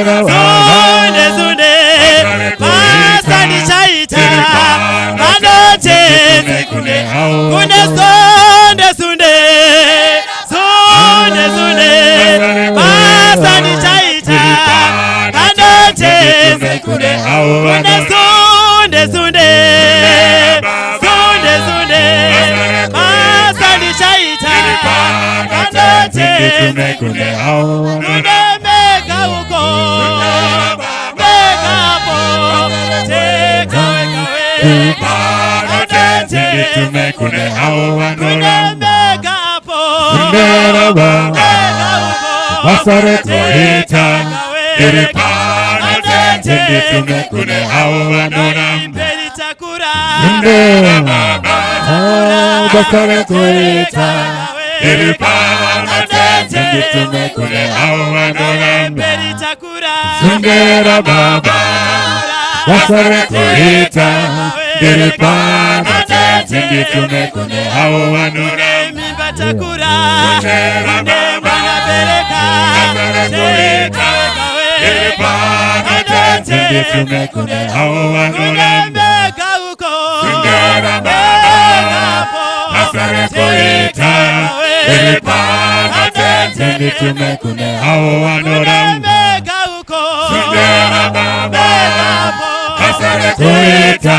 Sunde sunde basa ndichaita pano tenzi kune kune sunde sunde sunde sunde basa ndichaita pano tenzi kune kune sunde sunde sunde sunde basa ndichaita pano tenzi kune kune mega uko mega po teka weka we Nditume kune avo kune vanoramba mega po Sundera baba mega uko basa rekuita teka ndiri weka pano tenzi nditume kune avo vanoramba mberi takura Sundera baba basa rekuita ndiri pano tenzi nditume kune avo vanoramba mberi takura Sundera baba basa rekuita ndiri pano tenzi nditume kune avo vanoramba mimba takura Sundera baba mwana bereka basa rekuita ndiri pano tenzi nditume kune avo vanoramba mega uko Sundera baba basa rekuita ndiri pano tenzi nditume kune avo vanoramba mega uko Sundera baba basa rekuita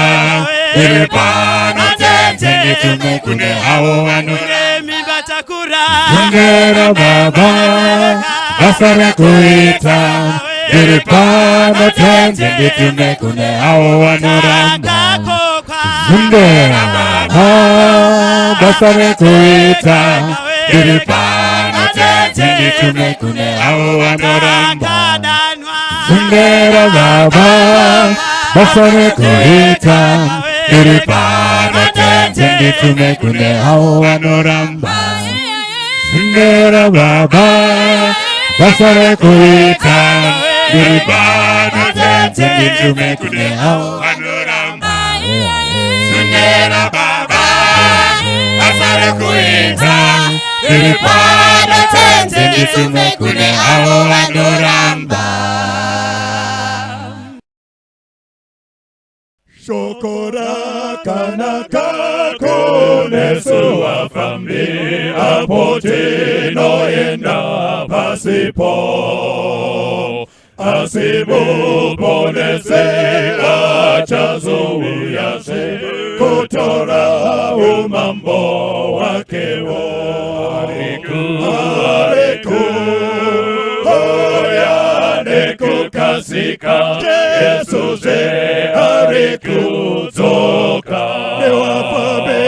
ndiri pano tenzi nditume kune avo vanoramba mimba takura Sundera baba basa rekuita ndiri pano tenzi nditume kune avo vanoramba takakokwa Sundera baba basa rekuita ndiri pano tenzi nditume kune avo vanoramba takadanwa Sundera baba basa rekuita ndiri pano tenzi nditume kune avo vanoramba Sundera baba basa rekuita ndiri pano tenzi nditume kune avo vanoramba Sundera baba basa rekuita ndiri pano tenzi nditume kune avo vanoramba. Shoko rakanaka kunesu vafambi apo tinoenda pasipo asi muponesi achazouyazve kutora umambo hwakewo ari kuuya nekukasika Jesu zve ari kudzoka nevafambi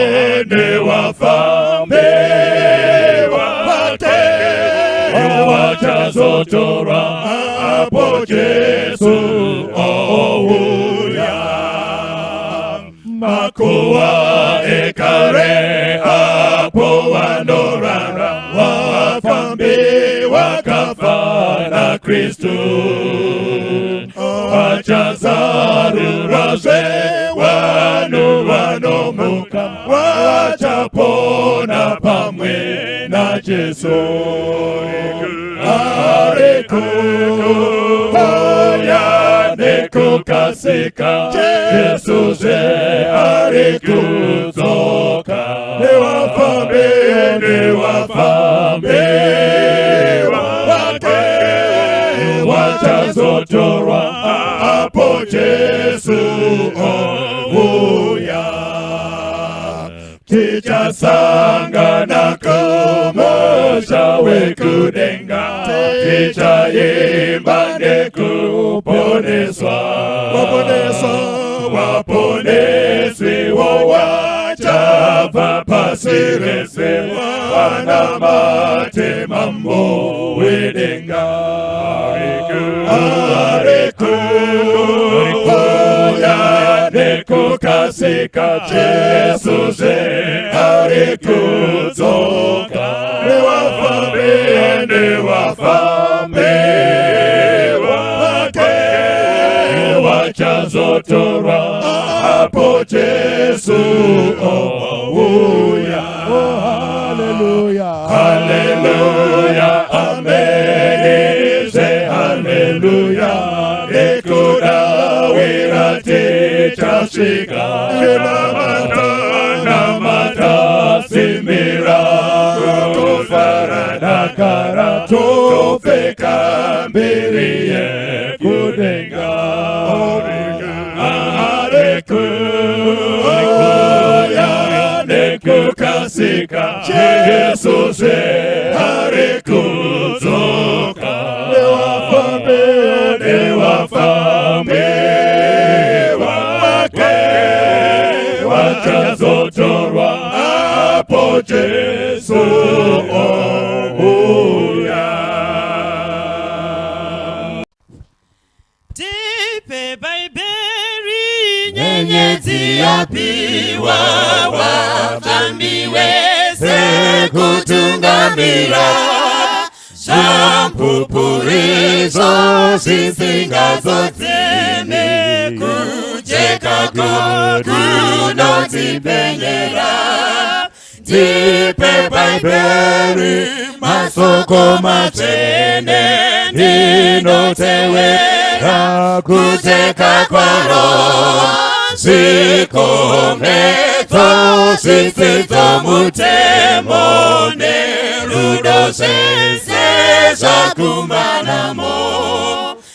nevafambi vake vachazotorwa apo Jesu ouya makuva ekare apo vanorara vafambi vakafa naKristu vachazarurazve vanhu vanomuka vachapona pamwe naJesu ari kuuya nekukasika Jesu zve ari kudzoka nevafambi nevafambi vake vachazotorwa apo Jesu ouya tichasangana kumusha wekudenga tichaimba nekuponeswa waponeswa waponesiwo wachabva pasi rese vanamate mambo wedenga ari kuuya nekukasika Jesu zve ari kudzoka nevafambi nevafambi vake vachazotorwa apo Jesu ouya. Hallelujah. Hallelujah, amen, say hallelujah. Kusvika namata namata simira kufara dakara topfeka mbiri yekudenga arikuuya nekukasika Jesu zve arikudzoka newafambi wake vachazotorwa apo Jesu ouya. Tipe Bhaibheri nyenyedzi yapiwa vafambi wese kutungamira zvamupupurizo zvisingazodzimi kujeka kunotipenyera. Tipe Bhaibheri masoko matsvene ndinotewera kujeka kwaro zvikombedzo zvitsidzo mutemo nerudo zvese zvakumbanamo.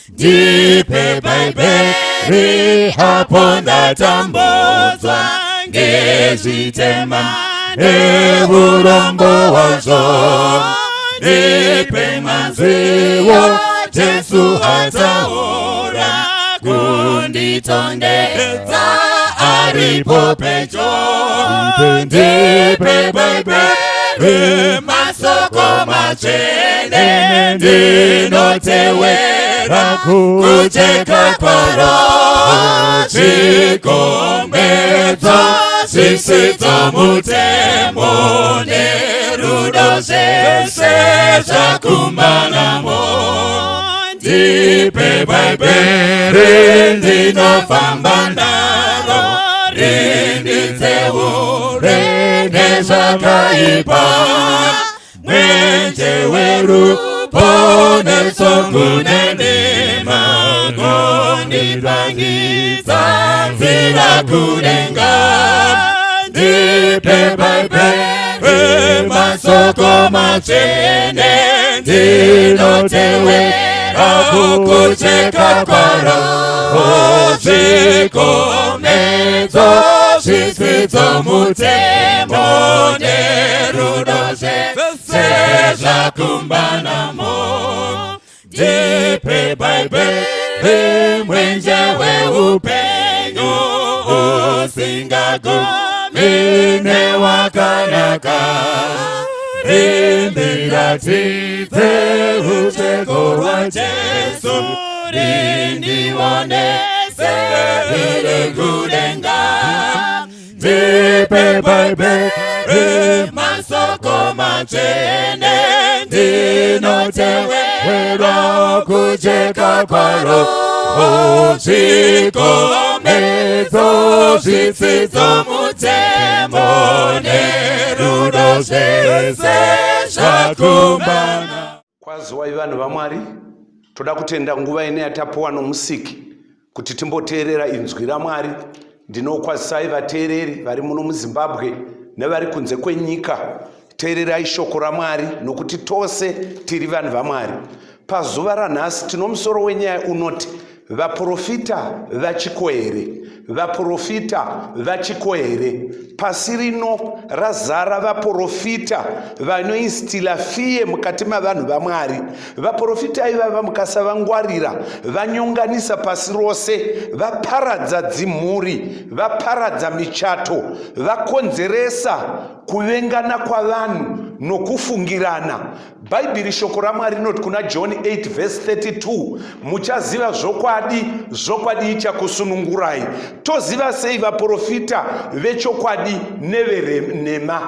Ndipe Bhaibheri apo ndatambudzwa ngezvitema neurombo hwazvo. Ndipe manzwiwo Jesu ataura kunditondedza aripo pedyo. Ndipe Bhaibheri masoko matsvene ndinotewera kujeka kwaro zvikombedzo zvitsidzo mutemo nerudo zvese zvakumbanamo. Ndipe Bhaibheri ndinofamba naro rinditseure nezvakaipa mwenje weruponeso kune nhema kundipangidza nzira kudenga. Ndipe Bhaibheri masoko matsvene ndinotewera kujeka kwaro zvikombedzo zvitsidzo mutemo nerudo zvese zvakumbanamo. Ndipe Bhaibheri mwenje weupenyu usingagumi newakanaka rindiratidze rujeko rwaJesu rindionese riri kudenga. Ndipe Bhaibheri masoko matsvene ndinotewera kujeka kwaro zvikombedzo zvitsidzo mutemo nerudo zvese zvakumbana. Kwaziwai vanhu vaMwari, toda kutenda nguva ine yatapuwa noMusiki kuti timboteerera inzwi raMwari. Ndinokwazisai vateereri vari muno muZimbabwe nevari kunze kwenyika. Teererai shoko raMwari nokuti tose tiri vanhu vaMwari. Pazuva ranhasi tino musoro wenyaya unoti vaprofita vachiko here? Vaprofita vachiko here? Pasi rino razara vaprofita vanoinstila fear mukati mavanhu vaMwari. Vaprofita ivava mukasavangwarira vanyonganisa pasi rose, vaparadza dzimhuri, vaparadza michato, vakonzeresa kuvengana kwavanhu nokufungirana. Bhaibheri shoko raMwari rinoti kuna John 8 vhesi 32, muchaziva zvokwadi, zvokwadi ichakusunungurai. Toziva sei vaprofita vechokwadi nevenhema?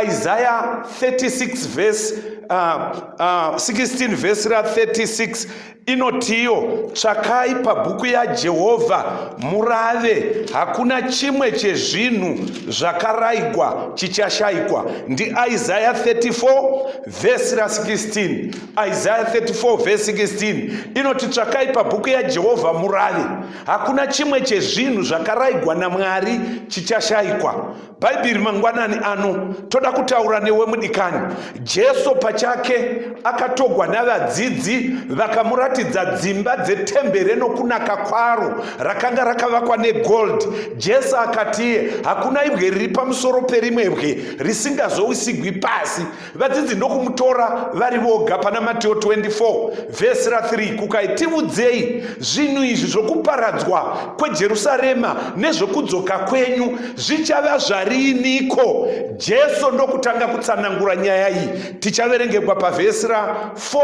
Isaya 36 vhesi 16 vhesi ra36 inotiyo, tsvakai pabhuku yaJehovha murave, hakuna chimwe chezvinhu zvakaraigwa chichashayikwa. NdiIsaya 34 vhesi ra16. Isaya 34 vhesi 16 inoti, tsvakai pabhuku yaJehovha murave, hakuna chimwe chezvinhu zvakaraigwa naMwari chichashayikwa. Bhaibheri mangwanani ano toda kutaura newe mudikani. Jesu pachake akatogwa navadzidzi vakamuratidza dzimba dzetembere nokunaka kwaro rakanga rakavakwa negold. Jesu akatiye, hakuna ibwe riri pamusoro perimwe ibwe risingazowisigwi pasi. Vadzidzi ndokumutora vari voga pana Mateo 24 vhesi ra3 kukai, tiudzei zvinhu izvi zvokuparadzwa kweJerusarema nezvokudzoka kwenyu zvichava zvariiniko? Jesu ndokutanga kutsanangura nyaya iyi. Tichaverengegwa pavhesi ra4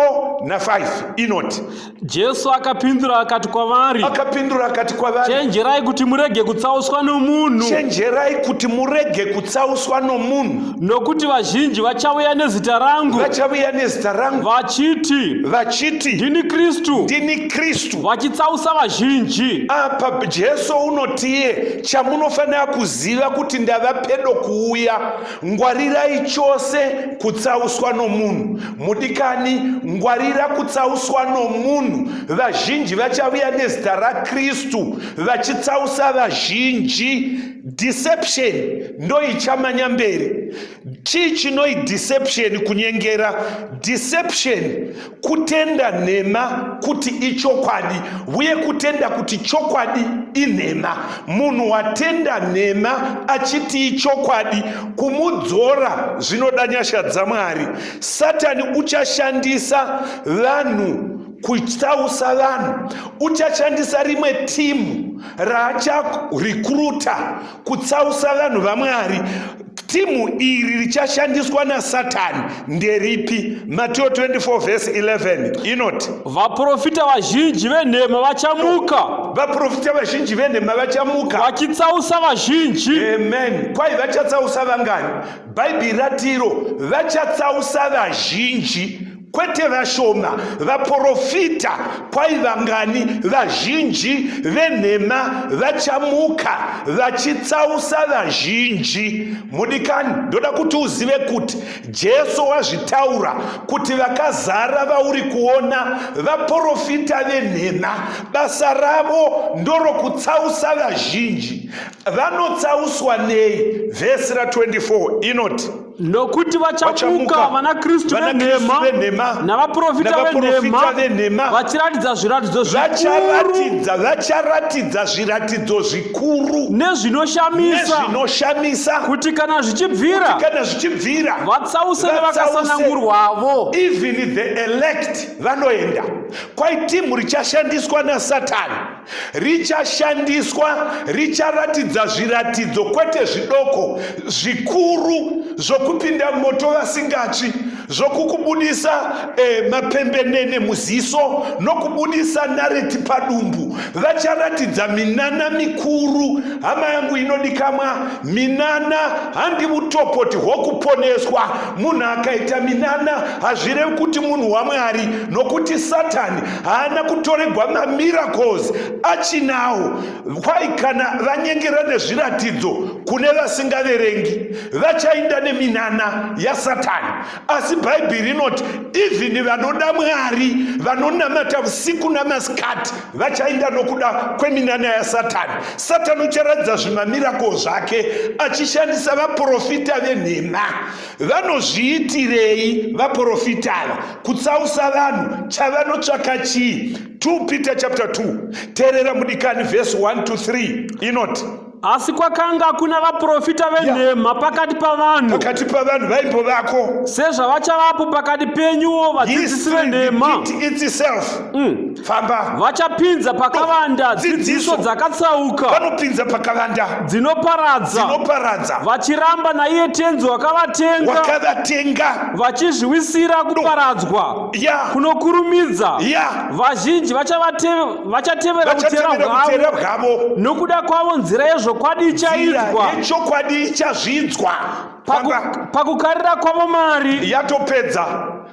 na5 inoti, Jesu akapindura akati kwavari, akapindura akati kwavari, chenjerai kuti murege kutsauswa nomunhu. Chenjerai kuti murege kutsauswa nomunhu. Nokuti vazhinji vachauya nezita rangu, vachauya nezita rangu, vachiti, vachiti, ndini Kristu, ndini Kristu, vachitsausa vazhinji. Apa Jesu unotiye, chamunofanira kuziva kuti ndava pedo kuuya. Ngwarirai chose kutsauswa nomunhu. Mudikani, ngwarira kutsauswa nomunhu. Vazhinji vachavuya nezita raKristu vachitsausa vazhinji. Deception ndoichamanya mberi. Chii chinoi deception? Kunyengera. Deception kutenda nhema kuti ichokwadi, uye kutenda kuti chokwadi inhema. Munhu watenda nhema achiti ichokwadi, kumudzora zvinoda nyasha dzaMwari. Satani uchashandisa vanhu kutsausa vanhu, uchashandisa rimwe timu raacharikruta kutsausa vanhu vaMwari. Timu iri richashandiswa naSatani nderipi? Mateo 24 vhesi 11 inoti, vaprofita vazhinji venhema vachamuka, vaprofita vazhinji venhema vachamuka, vachitsausa vazhinji. Amen. Kwai vachatsausa vangani? Bhaibheri ratiro vachatsausa vazhinji, kwete vashoma. Vaprofita kwai vangani? Vazhinji venhema vachamuka vachitsausa vazhinji. Mudikani, ndoda kuti uzive kuti Jesu wazvitaura kuti vakazara vauri kuona vaprofita venhema, basa ravo ndorokutsausa vazhinji. Vanotsauswa nei? Vhesi ra24 inoti, nokuti vachamuka vanaKristu venhema navaprofita venhema, vachiratidza zviratidzo zvikuru, vacharatidza zviratidzo zvikuru nezvinoshamisa, nezvinoshamisa, kuti kana zvichibvira, kana zvichibvira, vatsause nevakasanangurwavo. Even the elect vanoenda. Kwai timu richashandiswa naSatani richashandiswa, richaratidza zviratidzo kwete zvidoko, zvikuru, zvokupinda moto vasingatsvi, zvokukubudisa mapembenene muziso nokubudisa nareti padumbu. Vacharatidza minana mikuru. Hama yangu inodikamwa, minana handi utopoti hwokuponeswa. Munhu akaita minana hazvirevi kuti munhu waMwari, nokuti Satani haana kutoregwa mamiracles achinawo. Kwai kana vanyengera nezviratidzo kune vasingaverengi, vachainda neminana yaSatani. Asi Bhaibheri rinoti even vanoda Mwari, vanonamata usiku namasikati, vachainda nokuda kweminana yaSatani. Satani ucharatidza zvimamirako zvake achishandisa vaprofita venhema. Vanozviitirei vaprofita ava? Kutsausa vanhu. Chavanotsvaka chii? 2 Peter chapter 2, teerera mudikani, verse 1 to 3 inoti, Asi kwakanga kuna vaprofita venhema pakati pavanhu, pakati pavanhu vaimbovako, sezvavachavapo pakati penyuwo vadzidzisi venhema itself. Famba. Vachapinza pakavanda dzidziso dzakatsauka, vanopinza pakavanda dzinoparadza, dzinoparadza, vachiramba naiye Tenzi wakavatenga, wakavatenga, vachizviwisira kuparadzwa kunokurumidza. Vazhinji vachatevera utera hwavo, hwavo. Nokuda kwavo nzira yezvokwadi ichaidzwa, yechokwadi ichazvidzwa. Famba. Pakukarira kwavo mari. Yatopedza.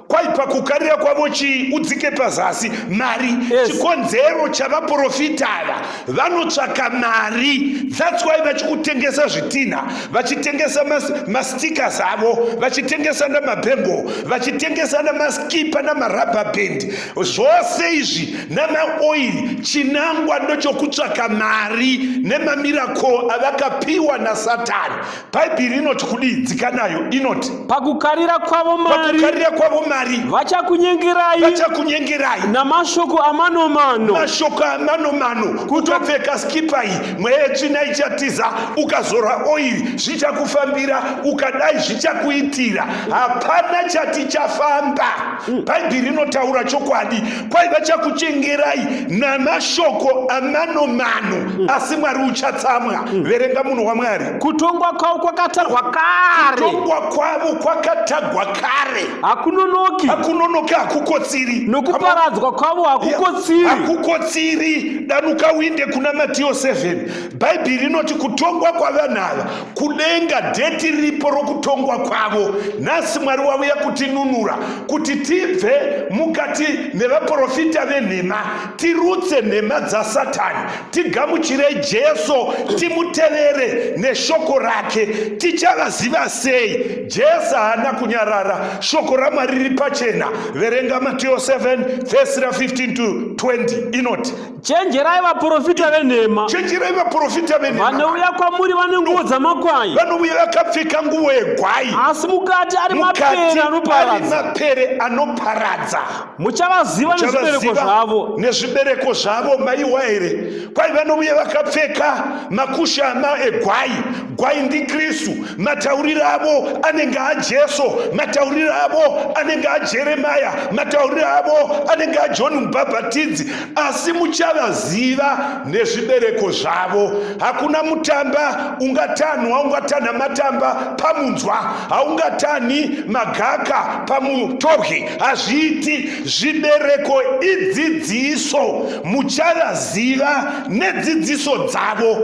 Kwai pakukarira kwavo chii? Udzike pazasi. Mari. Yes. Chikonzero chavaprofita ava, vanotsvaka mari. That's why vachikutengesa zvitinha, vachitengesa mastickers avo, vachitengesa namabhengo, vachitengesa namaskipa, namarubber band, zvose izvi namaoil. Chinangwa ndochokutsvaka mari nemamiracle avakapiwa naSatani. Bhaibheri inoti kudii? Dzika nayo. Inoti Pakukarira kwavo mari, pakukarira kwavo mari, vachakunyengerai vachakunyengerai namashoko amanomano. Mashoko amanomano. Kutopfeka skipa iyi, mweya yetsvina ichatiza. Ukazora oiri, zvichakufambira. Ukadai, zvichakuitira. Hapana chati chafamba. Bhaibheri rinotaura chokwadi. Kwai vachakuchengerai namashoko amanomano, asi Mwari uchatsamwa. Verenga, munhu waMwari. Kutongwa kwavo kwakatarwa kare. Kutongwa kwavo kwakatagwa kare. Hakunonoki. Hakunonoki, hakukotsiri. Nokuparadzwa kwavo hakukotsiri. Hakukotsiri. Danuka uinde kuna Matiyo 7. Bhaibheri rinoti kutongwa kwavanhu ava kudenga, date riripo rokutongwa kwavo. Nhasi Mwari wauya kutinunura kuti tibve mukati mevaprofita venhema, tirutse nhema dzaSatani, tigamuchire Jesu, timutevere neshoko rake. Tichavaziva sei? Jesu haana kunyarara. Shoko raMwari riri pachena. Verenga Matiyo 7 vhesi ra15 to 20. Inoti Chenjerai vaprofita venhema. Chenjerai vaprofita venhema. Vanouya kwamuri vane nguo dzamakwai, vanouya vakapfeka nguo yegwai, asi mukati ari mukati mapere ari anoparadza. Mapere anoparadza. Muchavaziva nezvibereko Muchavaziva zvavo. nezvibereko zvavo. Maiwa here? Kwai vanouya vakapfeka makushama egwai. Gwai ndiKristu. Matauriro avo anenge aJesu, matauriro avo anenge aJeremaya, matauriro avo anenge aJohn Mubhabhatidzi, asi muchavaziva nezvibereko zvavo. Hakuna mutamba ungatanhwa, ungatanha matamba pamunzwa. Haungatanhi magaka pamutobwe, hazviiti. Zvibereko idzidziso. Muchavaziva nedzidziso dzavo.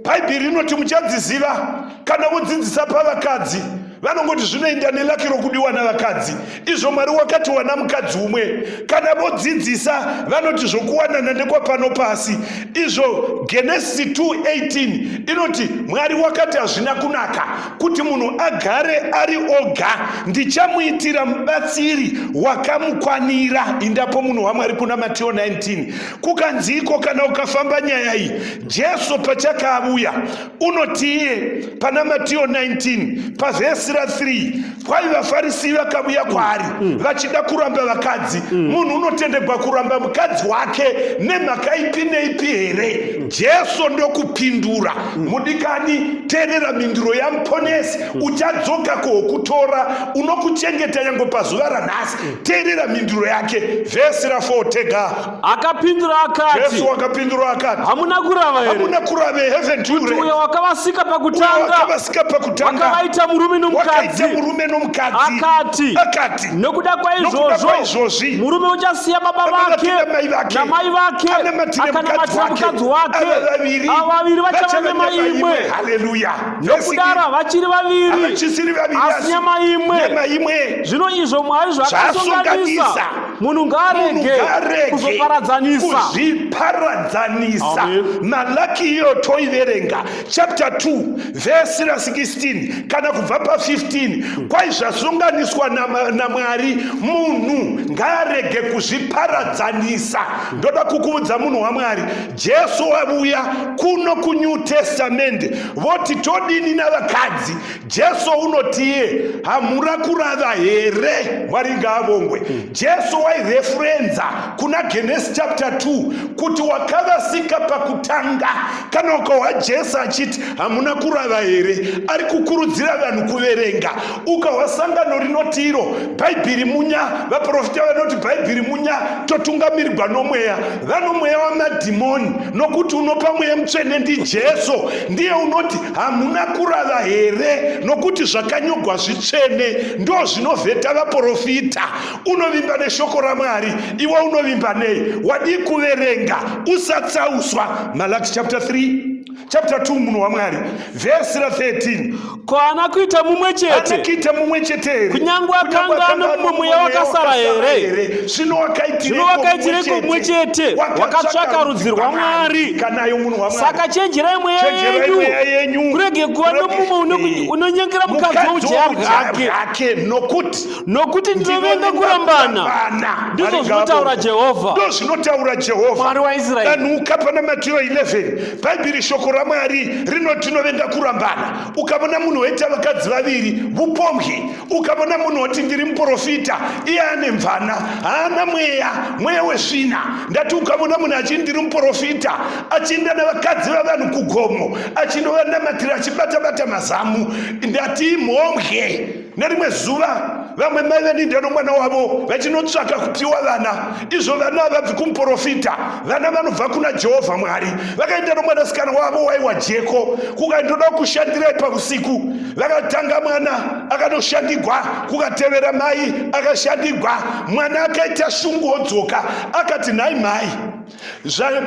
Bhaibheri rinoti muchadziziva. Kana vodzidzisa pavakadzi, vanongoti zvinoenda neluck rokudiwa navakadzi, izvo Mwari wakati wana mukadzi umwe. Kana vodzidzisa vanoti zvokuwanana ndekwapano pasi, izvo Genesis 2:18 inoti Mwari wakati hazvina kunaka kuti munhu agare ari oga, ndichamuitira mubatsiri wakamukwanira. Indapo, munhu waMwari, kuna Mateo 19. Kukanziko kana ukafamba nyaya iyi, Jesu pachakauya unotiye pana Mateo 19 pavhesi ra3, kwai vaFarisi vakavuya kwaari vachida kuramba vakadzi. Munhu unotendegwa kuramba mukadzi wake nemhaka ipi neipi here? Jesu ndokupindura. Mudikani, teerera mhinduro yaMuponesi. Uchadzoka kuhokutora, unokuchengeta nyange pazuva ranhasi. Teerera mhinduro yake, vhesi ra4 tega. Akapindura akati, Jesu akapindura akati, Hamuna kurava here Hamuna kurava, haven't you kuti read? uyo wakavasika Uyo pakutanga wakavasika pakutanga wakavaita murume nomukadzi, wakaita murume nomukadzi, akati, akati, nokuda Nokuda kwaizvozvo kwaizvozvi, murume uchasiya baba baba vake vake namai vake, namai vake, anamatire mukadzi akanamatira wake, mukadzi wake, ava vaviri ava vaviri vachava nyama imwe. Haleluya. Nokudaro havachiri vaviri, Havachisiri vaviri, asi nyama imwe. Nyama imwe. Zvino izvo Mwari Zvaasonganisa, zvaakasonganisa, munhu ngaarege ngaarege kuzoparadzanisa. Kuzviparadzanisa. Amen. Malaki iyo toiverenga, chapter 2 vhesi ra16 kana kubva pa15. Kwai zvasonganiswa naMwari, munhu ngaarege kuzviparadzanisa. Ndoda kukuudza, munhu waMwari, Jesu wavuya kuno kuNew Testament, voti todini navakadzi? Jesu unotiye, hamura kurava here? Mwari ngaavongwe. Jesu waireferenza kuna Genesis chapter 2 kuti wakavasika pakutanga. Kana ukahwa Jesu achiti hamuna kurava here, ari kukurudzira vanhu kuverenga. Ukahwa sangano rinoti iro Bhaibheri munya, vaprofita vanoti Bhaibheri munya, totungamirirwa nomweya, vano mweya wamadhimoni, nokuti unopa Mweya Mutsvene ndiJesu. Ndiye unoti hamuna kurava here, nokuti zvakanyogwa zvitsvene ndo zvinovheta vaprofita. Unovimba neshoko raMwari, iwe unovimba nei? Wadii kuverenga? Usatsauswa. Malaki chapter 3. Chapter 2 munhu waMwari, vhesi ra13. Ko haana kuita mumwe Haana chete? kuita mumwe chete here? Kunyange akanga ane mumwe mweya wakasara here? Zvino Zvino wakaitireiko mumwe chete? Wakatsvaka rudzi rwaMwari. Kanayo munhu waMwari. Saka chenjerai mweya Chenjerai mweya yenyu, yenyu. kurege kuva nomumwe unonyengera mukadzi Mukadzi woujaya woujaya hwake. hwake, nokuti Nokuti ndinovenga kurambana, ndizvo zvinotaura Jehovha, Ndo zvinotaura Jehovha, Mwari waIsraeri. Danhuka pana Matiyo 11. Bhaibheri, shoko raMwari rinoti tinovenga kurambana. Ukavona munhu woita vakadzi vaviri, vupombwe. Ukavona munhu woti ndiri muprofita, iye ane mvana, haana mweya, mweya wesvina. Ndati ukavona munhu achiti ndiri muprofita, achienda navakadzi vavanhu kugomo, achinnovanamatira, achibata-bata mazamu, ndati imhombwe. Nerimwe zuva vamwe mai veninda nomwana wavo vachinotsvaka kupiwa vana. Izvo vana havabvi kumuprofita, vana vanobva kuna Jehovha Mwari. Vakaenda nomwanasikana wavo waiwa jeko, kukandoda kushandirai pausiku. Vakatanga mwana akanoshandigwa, kukatevera mai akashandigwa. Mwana akaita shungu odzoka, akati, nhai mai,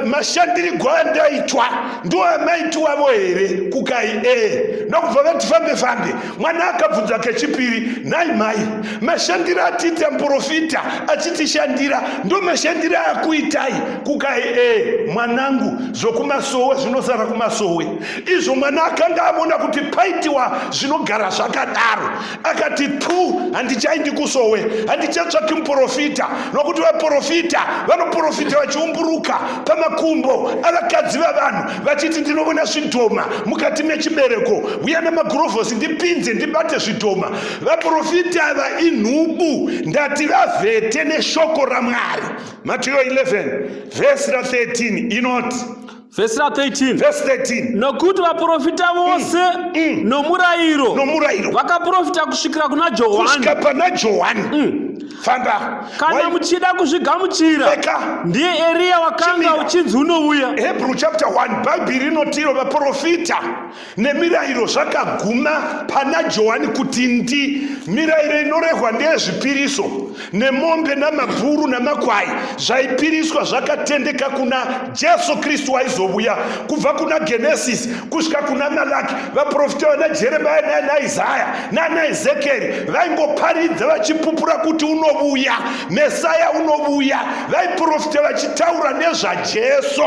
mashandirigwa andaitwa ndo amaitiwavo here? Kukai ee. Ndokubva vati fambe fambe. Mwana akabvunza kechipiri, nhai mai, mashandiro atiita muprofita achitishandira ndo mashandiro akuitai? Kukai ee, mwanangu, zvokumasowe zvinosara kumasowe. Izvo mwana akanga avona kuti paitiwa zvinogara zvakadaro, akati pu, handichaendi kusowe, handichatsvaki muprofita, nokuti vaprofita vanoprofita vachiumburuka pamakumbo avakadzi vavanhu, vachiti ndinovona zvidhoma mukati mechibereko, uya namagurovhosi ndipinze ndibate zvidhoma. Vaprofita ava inhubu. Ndati vavhete neshoko raMwari. Matiyo 11 vhesi ra13 inoti, Vhesi ra13. Vhesi 13. Nokuti vaprofita vose nomurayiro Nomurayiro vakaprofita kusvikira kuna Johani. Kusvika pana Johani. Famba. Kana muchida kuzvigamuchira, Eka. ndiye Eriya wakanga Chimira. uchinzi unouya. Hebrew chapter 1, Bhaibheri rinotiro vaprofita nemirayiro zvakaguma pana Johani. Kuti ndi mirayiro inorehwa ndeyezvipiriso nemombe namabhuru namakwai zvaipiriswa zvakatendeka kuna Jesu Kristu waizovuya. Kubva kuna Genesis kusvika kuna Malaki, vaprofita vana Jeremia nana Isaya nana Ezekieri vaingoparidza vachipupura kuti unovuya Mesaya, unovuya. Vaiprofita vachitaura nezvaJesu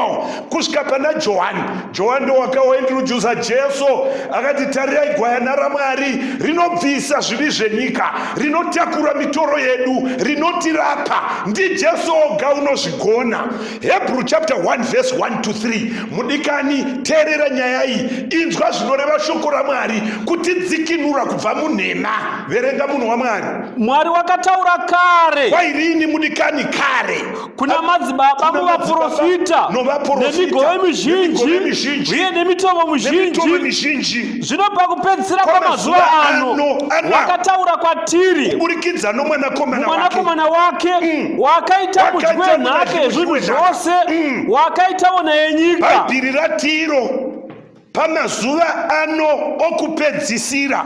kusvika pana Johani. Johani ndo wakawaintrodusa Jesu, akati, tarirai gwayana raMwari rinobvisa zvivi zvenyika, rinotakura mitoro yedu, rinotirapa. NdiJesu oga unozvigona. Hebrew chapter 1 verse 1 to 3. Mudikani, teerera nyaya iyi, inzwa zvinoreva shoko raMwari kutidzikinura kubva munhema. Verenga, munhu waMwari. Mwari wakataura kare Kwairini, mudikani? Kare kuna madzibaba Kuna muvaprofita novaprofita, nemigove mizhinji nemigove mizhinji, uye nemitovo nemitovo mizhinji. mizhinji. Zvino pakupedzisira Kwamazuva kwamazuva ano ano, wakataura kwatiri kuburikidza nomwanakomana wake. mwanakomana wake, wakaita mudyi Wakaita wenhaka mudyi yezvinhu wenhaka. zvose, wakaitawo neyenyika. Bhaibheri ratiro pamazuva ano okupedzisira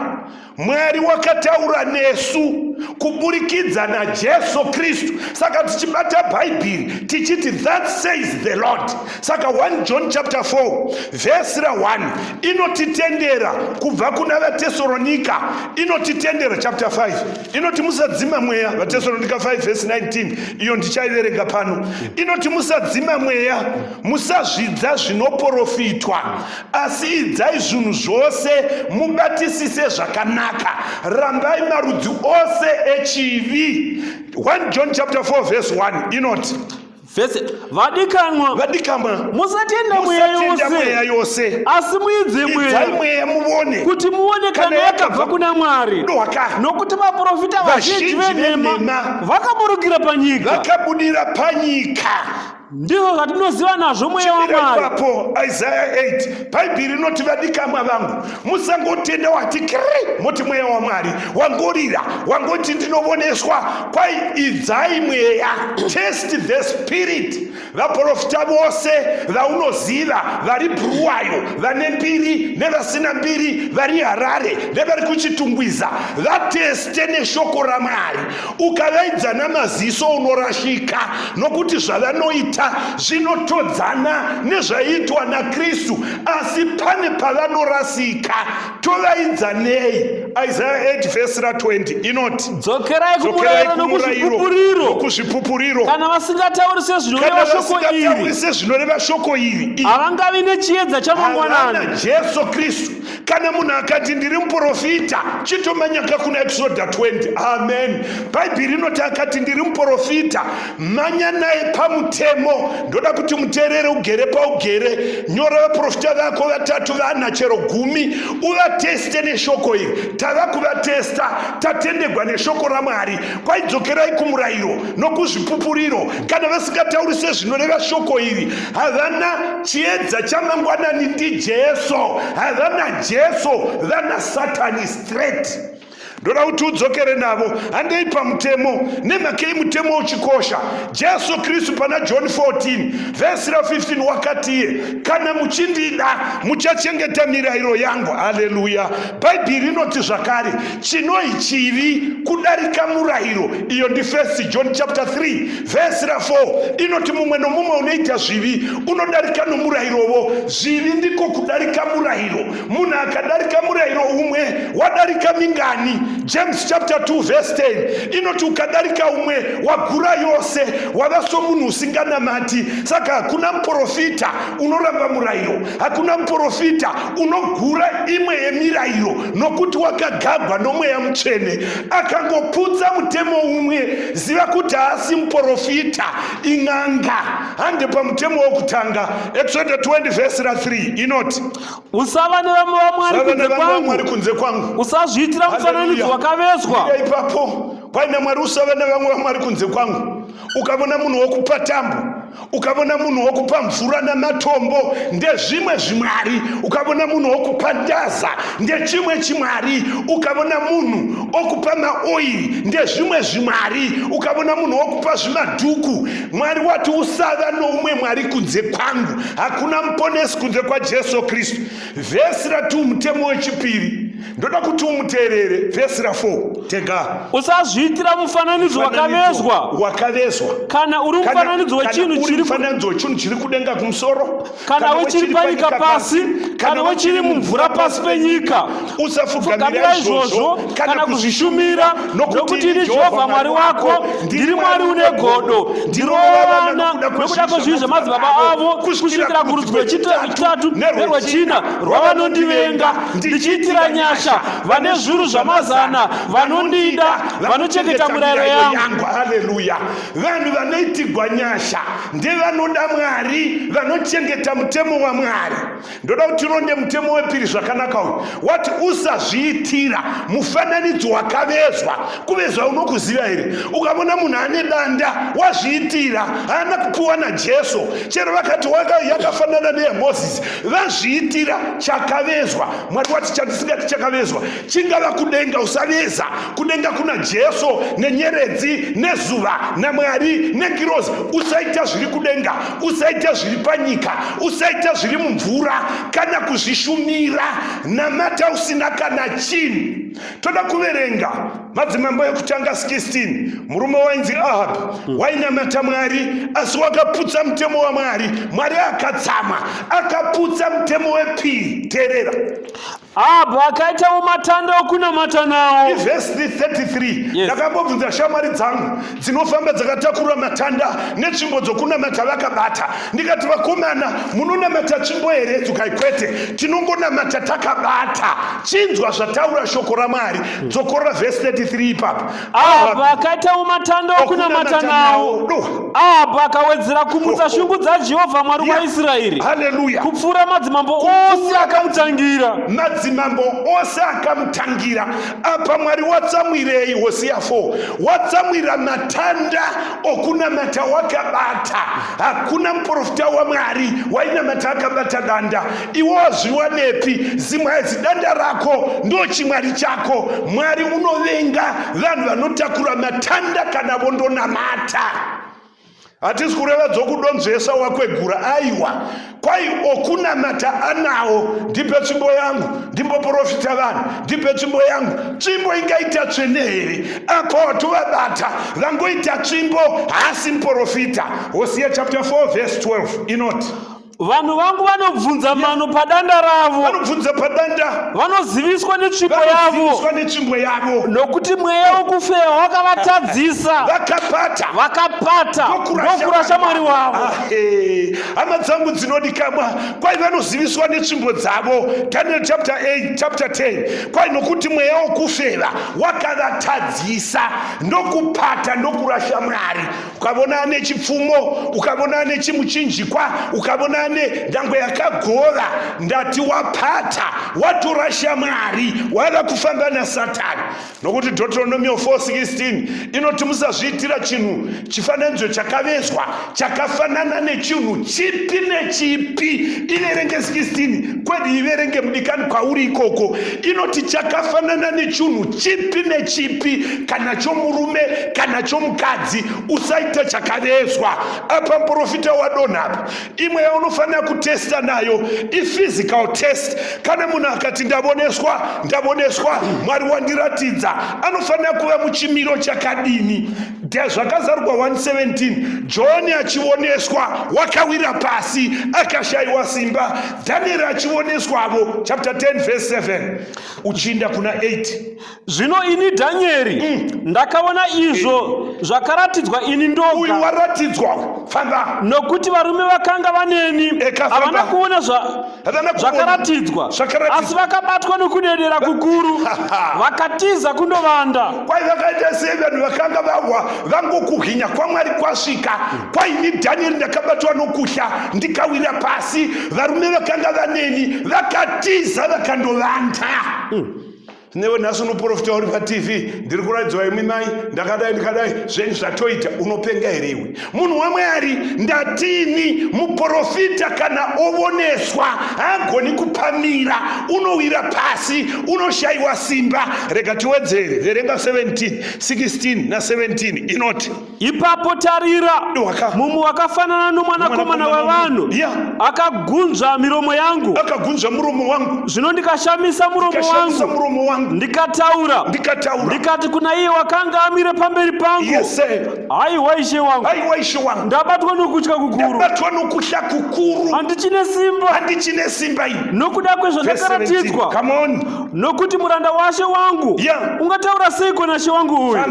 Mwari wakataura nesu kuburikidza naJesu Kristu. Saka tichibata Bhaibheri tichiti, that says the Lord. Saka 1 John chapter 4 vhesi ra1 inotitendera kubva kuna VaTesalonika, inotitendera chapter 5 inoti musadzima mweya. VaTesalonika 5 vhesi 19, iyo ndichaiverenga pano, inoti musadzima mweya, musazvidza zvinoprofitwa, asi idzai zvinhu zvose, mubatisise zvakanaka, rambai marudzi ose echivi. 1 John chapter 4 verse 1 inoti, Vhesi, vadikanwa, Vadikamwa, musatenda mweya musatenda mweya yose, yose, asi muidze idzai mweya mweya muvone kuti muone kana kana yakabva kuna Mwari, Dwaka. nokuti vaprofita vazhinji Vazhinji venhema venhema vakaburukira panyika. Vakabudira panyika. Ndizvo zvatinoziva nazvo mweya Chimira waMwari. ipapo. Isaya 8, Bhaibheri rinoti, vadikamwa vangu, musangotenda wati kiri moti mweya waMwari wangorira, wangoti ndinovoneswa. Kwai idzai mweya, test the spirit. Vaprofita vose vaunoziva vari Bhuruwayo, vane mbiri nevasina mbiri, vari Harare nevari kuChitungwiza, vateste neshoko raMwari. Ukavaidza namaziso unorashika, nokuti zvavanoita zvavanoita zvinotodzana nezvaiitwa naKristu, asi pane pavanorasika. Tovaidza nei? Isaya 8 vhesi ra 20 inoti, Dzokerai Dzokerai kumurayiro kumurayiro nokuzvipupuriro, nokuzvipupuriro, kana vasingatauri kana sezvinoreva shoko iri, vasingatauri sezvinoreva shoko iri, havangavi nechiedza chamangwanani. Havana Jesu Kristu. Kana munhu akati ndiri muprofita, chitomanyaka kuna Exodha 20. Amen. Bhaibheri rinoti akati ndiri muprofita, manya naye pamutemo. Ndoda kuti muteerere ugere paugere. Nyora vaprofita vako vatatu, vana, chero gumi, uvateste neshoko iri. Tava kuvatesta, tatendegwa neshoko raMwari. Kwaidzokerai kumurayiro nokuzvipupuriro. Kana vasingatauri sezvinoreva shoko iri, havana chiedza chamangwanani ndiJesu. Havana Jesu, vana Satani straight. Ndoda kuti udzokere navo. Handei pamutemo. Nemhakei mutemo uchikosha? Jesu Kristu pana John 14 vhesi ra 15 wakatiye, kana muchindida muchachengeta mirayiro yangu. Haleluya. Bhaibheri rinoti zvakare chinoi chivi kudarika murayiro. Iyo ndi 1 John chapter 3 vhesi ra 4 inoti mumwe nomumwe unoita zvivi unodarika nomurayirowo. Zvivi ndiko kudarika murayiro. Munhu akadarika murayiro umwe wadarika mingani? James chapter 2 verse 10 inoti ukadarika umwe wagura yose, wava somunhu usinganamati. Saka hakuna muprofita unoramba murayiro, hakuna muprofita unogura imwe yemirayiro, nokuti wakagagwa nomweya mutsvene. Akangoputsa mutemo umwe, ziva kuti haasi muprofita, in'anga. Hande pamutemo wokutanga, Exodus 20 verse ra 3 inoti, Usava nevamwe vamwari Usava kunze nevamwe kwangu, vamwari kunze kwangu. usazviitira mufananidzo Hallelujah. wakavezwa. Mira ipapo kwaina Mwari, usava nevamwe vamwari kunze kwangu. Ukavona munhu wokupa tambo, ukavona munhu wokupa mvura namatombo, ndezvimwe zvimwari. Ukavona munhu wokupa ndaza, ndechimwe chimwari. Ukavona munhu okupa maoiri, ndezvimwe zvimwari. Ukavona munhu wokupa zvimadhuku, Mwari wati usava noumwe mwari kunze kwangu. Hakuna muponesi kunze kwaJesu Kristu. Vhesi ra2 mutemo wechipiri, ndoda kuti umuteerere. Vhesi ra4 tega. Usazviitira mufananidzo wakavezwa, wakavezwa, kana uri mufananidzo kana wechinhu uri chiri mufananidzo wechinhu chiri kudenga kumusoro, kana wechiri panyika pasi, kana wechiri mumvura pasi penyika. Usafugamira Fugamira izvozvo izvozvo kana kuzvishumira, nokuti ini Jehovha Mwari wako ndiri Mwari une godo, ndirova vana nokuda kwezvivi zvemadzibaba avo kusvikira kurudzi rwechitatu nerwechina rwavanondivenga, ndichiitira nyasha vane zviuru zvamazana vanondida, vanochengeta mirayiro yangu. Haleluya. Vanhu vanoitigwa nyasha ndevanoda Mwari, vanochengeta mutemo waMwari. Ndoda kuti tironde mutemo wepiri zvakanaka uyu. Wati usazviitira mufananidzo wakavezwa. Kuvezwa unokuziva here? Ukaona munhu ane danda wazviitira, haana kupiwa naJesu. Chero vakati yakafanana neyaMozisi, vazviitira chakavezwa. Mwari wati chandisingati chakavezwa chingava kudenga, usaveza kudenga kuna Jesu nenyeredzi nezuva naMwari nengirozi. Usaita zviri kudenga, usaita zviri panyika, usaita zviri mumvura kana kuzvishumira. Namata usina kana chinhu. Toda kuverenga Madzimambo ekutanga 16. Murume wainzi Ahabhi wainamata Mwari, asi wakaputsa mutemo waMwari. Mwari akatsamwa, akaputsa mutemo wepiri. Teerera. Ahabhu akaitawo matanda okunamata nawo. Ivhesi 33. Yes. Ndakambobvunza shamwari dzangu dzinofamba dzakatakura matanda netsvimbo dzokunamata vakabata, ndikati, vakomana, munonamata tsvimbo here? Dzokai, kwete, tinongonamata takabata. Chinzwa zvataura shoko raMwari. Dzokorora vhesi 33 ipapo. Ahabhu akaitawo matanda okunamata nawo. Do. Ahabhu akawedzera kumutsa shungu dzaJehovha Mwari waIsraeri Haleluya. kupfuura madzimambo ose akamutangira. Madzimambo ose akamutangira. Apa Mwari watsamwirei? Hosiya 4 watsamwira matanda okunamata wakabata. Hakuna muprofita waMwari wainamata akabata danda. Iwe wazviwanepi? Zimwazi danda rako ndo chimwari chako. Mwari unovenga vanhu vanotakura matanda kana vondonamata. Hatisi kureva dzokudonzvesa wakwegura, aiwa. Kwai okunamata anawo, ndipe tsvimbo yangu, ndimboporofita vanhu, ndipe tsvimbo yangu. Tsvimbo ingaita tsvene here? Apa watovabata, vangoita tsvimbo, haasi muporofita. Hosiya chapter 4 verse 12 inoti. Vanhu vangu vanobvunza mano padanda ravo. Vanobvunza padanda. Vanoziviswa netsvimbo yavo. Vanoziviswa netsvimbo yavo. Nokuti mweya wokufeya wakavatadzisa. Vakapata. Vakapata. Ndokurasha Mwari wavo. Hama dzangu dzinodikamwa, kwai vanoziviswa netsvimbo dzavo. Daniel chapter 8, chapter 10. Kwai nokuti mweya wokufeva wakavatadzisa ndokupata ndokurasha Mwari. Ukavona ane chipfumo, ukavona ane chimuchinjikwa, ukavona ane ndangwe yakagova, ndati wapata, watora shamwari, wava kufamba naSatani. Nokuti Deuteronomio 4:16 inoti musazviitira chinhu chifananidzo chakavezwa chakafanana nechinhu chipi nechipi. Iverenge 16 kwedu, iverenge mudikani kwauri ikoko. Inoti chakafanana nechinhu chipi nechipi, kana chomurume kana chomukadzi, usaita chakavezwa. Apa muprofita wadonha apa. Imwe yaunofanira kutesta nayo iphysical test. Kana munhu akati ndavoneswa, ndavoneswa, Mwari wandiratidza, anofanira kuva muchimiro chakadini? Zvakazarurwa 1:17, John achioneswa wakawira pasi akashayiwa simba. Danieri achioneswavo, chapter 10 verse 7 uchiinda kuna 8. Zvino ini Dhanieri ndakaona izvo zvakaratidzwa ini ndoga. Uyu waratidzwa, famba. Nokuti varume vakanga vaneni Eka, famba. havana kuona Havana kuona. zvakaratidzwa, Zvakaratidzwa. asi vakabatwa nokudedera kukuru, vakatiza kundovanda. Kwai vakaita sei vanhu vakanga vahwa vangokuhwinya kwaMwari kwasvika. Kwaini Dhanieri ndakabatwa nokutya ndikawira pasi, varume vakanga vaneni vakatiza vakandovanda. Newe nhasi unoprofita uri paTV, ndiri kuratidzwa imwi mai, ndakadai ndikadai, zvenyu zvatoita, unopenga here iwe? Munhu waMwari, ndatini, muprofita kana ovoneswa haagoni kupamira, unowira pasi, unoshayiwa simba. Rega tiwedzere, verenga 17, 16 na 17 inoti. Ipapo tarira, mumwe wakafanana nomwanakomana wevanhu akagunzva miromo yangu, akagunzva muromo wangu. Zvino ndikashamisa muromo wangu, muromo wangu, ndikataura, ndikataura, ndikati kuna iye wakanga amire pamberi pangu, yes, haiwa ishe wangu, haiwa ishe wangu, ndabatwa nokutya kukuru, ndabatwa nokutya kukuru, handichine simba, handichine simba ini, nokuda kwezvandakaratidzwa. Come on. Nokuti muranda washe wangu ungataura seiko nashe wangu uyu?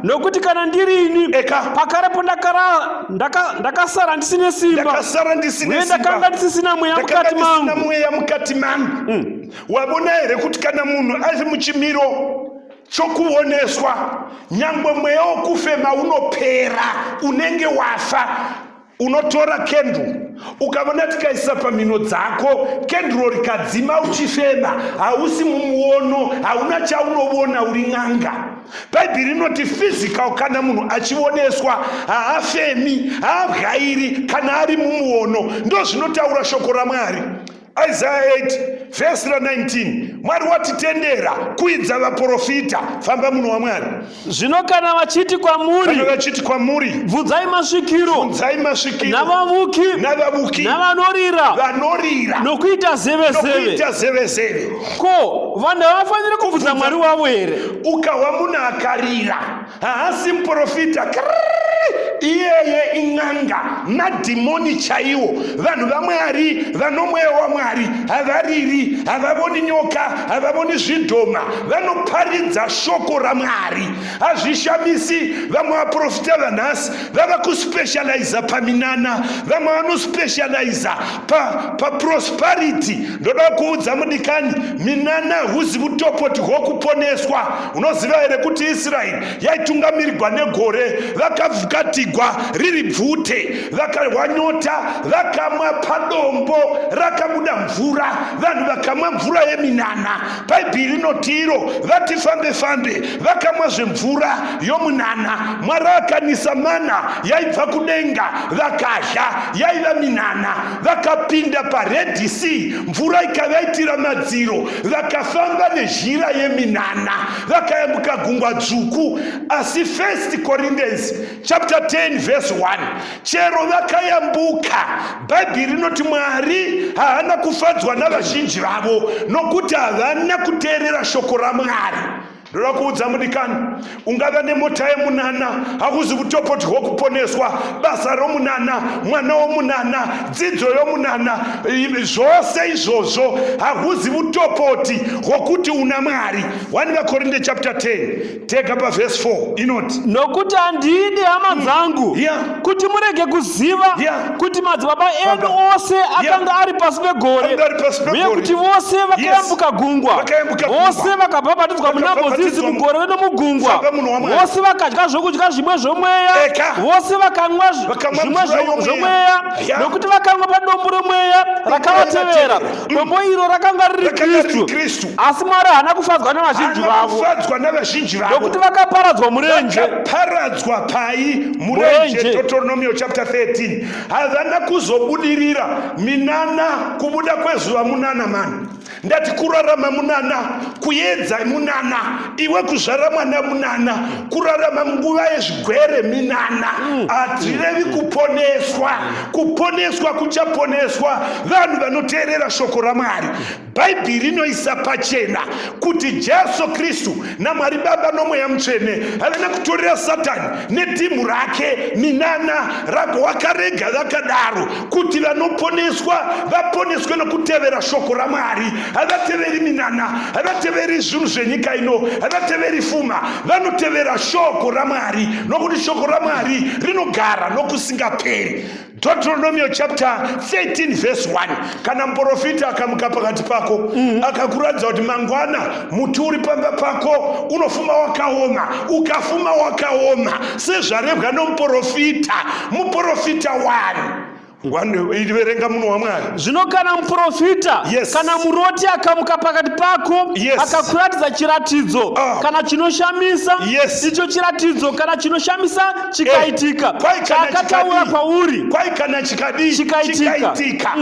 Nokuti kana ndiri ini, pakarepo ndakasara ndisine simba, uye ndakanga ndisisina mweya mukati mangu. Mweya mukati mangu. Wavona here kuti kana munhu ari muchimiro chokuoneswa, nyangwe mweya wokufema unopera, unenge wafa. Unotora kenduru ukavona tikaisa pamhino dzako, kenduro rikadzima uchifema, hausi mumuono, hauna chaunovona, uri n'anga. Bhaibheri rinoti physical, kana munhu achioneswa haafemi, haabwairi kana ari mumuono. Ndozvinotaura shoko raMwari. Isaiah 8 vhesi ra19, Mwari watitendera kuidza vaprofita. Famba munhu waMwari. Zvino kana vachiti kwamuri, kana vachiti kwamuri, bvunzai masvikiro, bvunzai masvikiro, navavuki, navavuki, navanorira, vanorira, nokuita zevezeve, nokuita zevezeve. Ko vanhu havafaniri kubvunza Mwari wavo here? Ukahwa munhu akarira, haasi muprofita, iyeye in'anga, madhimoni chaiwo. Vanhu vaMwari vanomweya waMwari havariri, havavoni nyoka, havavoni zvidhoma, vanoparidza shoko raMwari. Hazvishamisi vamwe vaprofita vanhasi vava kuspecializa paminana, vamwe vanospecializa paprosperity. Ndoda kuudza mudikani, minana huzi vutopoti hwokuponeswa. Unoziva here kuti Israeri yaitungamirigwa negore, vakavhukatigwa riri bvute, vakarwa nyota, vakamwa padombo rakabuda mvura, vanhu vakamwa mvura yeminana. Bhaibheri rinoti iro vati fambe fambe, vakamwa zvemvura yomunana. Mwari akanisa mana yaibva kudenga, vakadya, yaiva minana. Vakapinda paRed Sea, mvura ikavaitira madziro, vakafamba nezhira yeminana, vakayambuka Gungwa Dzvuku. Asi 1 Corinthians chapter 10 verse 1. Chero vakayambuka, Bhaibheri rinoti Mwari haana kufadzwa navazhinji vavo nokuti havana kuteerera shoko raMwari. Ndoda kuudza mudikani, ungava nemota yemunana, hakuzi kutopoti hwokuponeswa, basa romunana, mwana womunana, dzidzo yomunana, zvose izvozvo hahuzi vutopoti hwokuti una Mwari. 1 VaKorinde chapter 10 tega pavhesi 4 inoti nokuti handidi hama dzangu kuti murege kuziva kuti madzibaba edu ose akanga ari pasi pegore Akanga ari pasi uye pegore. kuti vose vakayambuka gungwa Vakayambuka gungwa. vose vakabhabhatidzwa muna Mozisi Vakabhabhatidzwa mu- mugore nomugungwa Famba munhu waMwari. vose vakadya zvokudya zvimwe zvomweya Eka. vose vakanwa Vakamwa zvimwe mvura yomweya. zvomweya Ya. nokuti vakanwa padombo romweya rakavateverera dombo iro rakanga riri Rakanga riri Kristu Kristu. asi Mwari haana kufadzwa nevazhinji Haana vavo kufadzwa navazhinji vavo nokuti vakaparadzwa murenje vakaparadzwa pai murenje Murenje. Deuteronomio chapter 13 havana kuzobudirira minana kubuda kwezuva munana mani ndati kurarama munana kuedza munana iwe kuzvara mwana munana kurarama munguva yezvigwere minana hatirevi kuponeswa kuponeswa kuchaponeswa vanhu vanoteerera shoko raMwari. Bhaibheri rinoisa pachena kuti Jesu Kristu naMwari Baba noMweya Mutsvene havana kutorera Satani netimu rake minana rako wakarega vakadaro kuti vanoponeswa vaponeswe nokutevera shoko raMwari. Havateveri minana, havateveri zvinhu zvenyika ino, havateveri fuma, vanotevera shoko raMwari nokuti shoko raMwari rinogara nokusingaperi. Deuteronomio chapter 13 verse 1 kana muprofita akamuka pakati pako akakuratidza kuti mangwana muti uri pamba pako unofuma wakaoma ukafuma wakaoma sezvarebwa nomuprofita muprofita 1 verenga munhu waMwari. Zvino kana muprofita kana muroti akamuka pakati pako akakuratidza chiratidzo kana chinoshamisa, icho chiratidzo kana chinoshamisa chikaitika, Kwai kana chaakataura chikadii? kwauri Kwai kana chikadii? Chikaitika. Chikaitika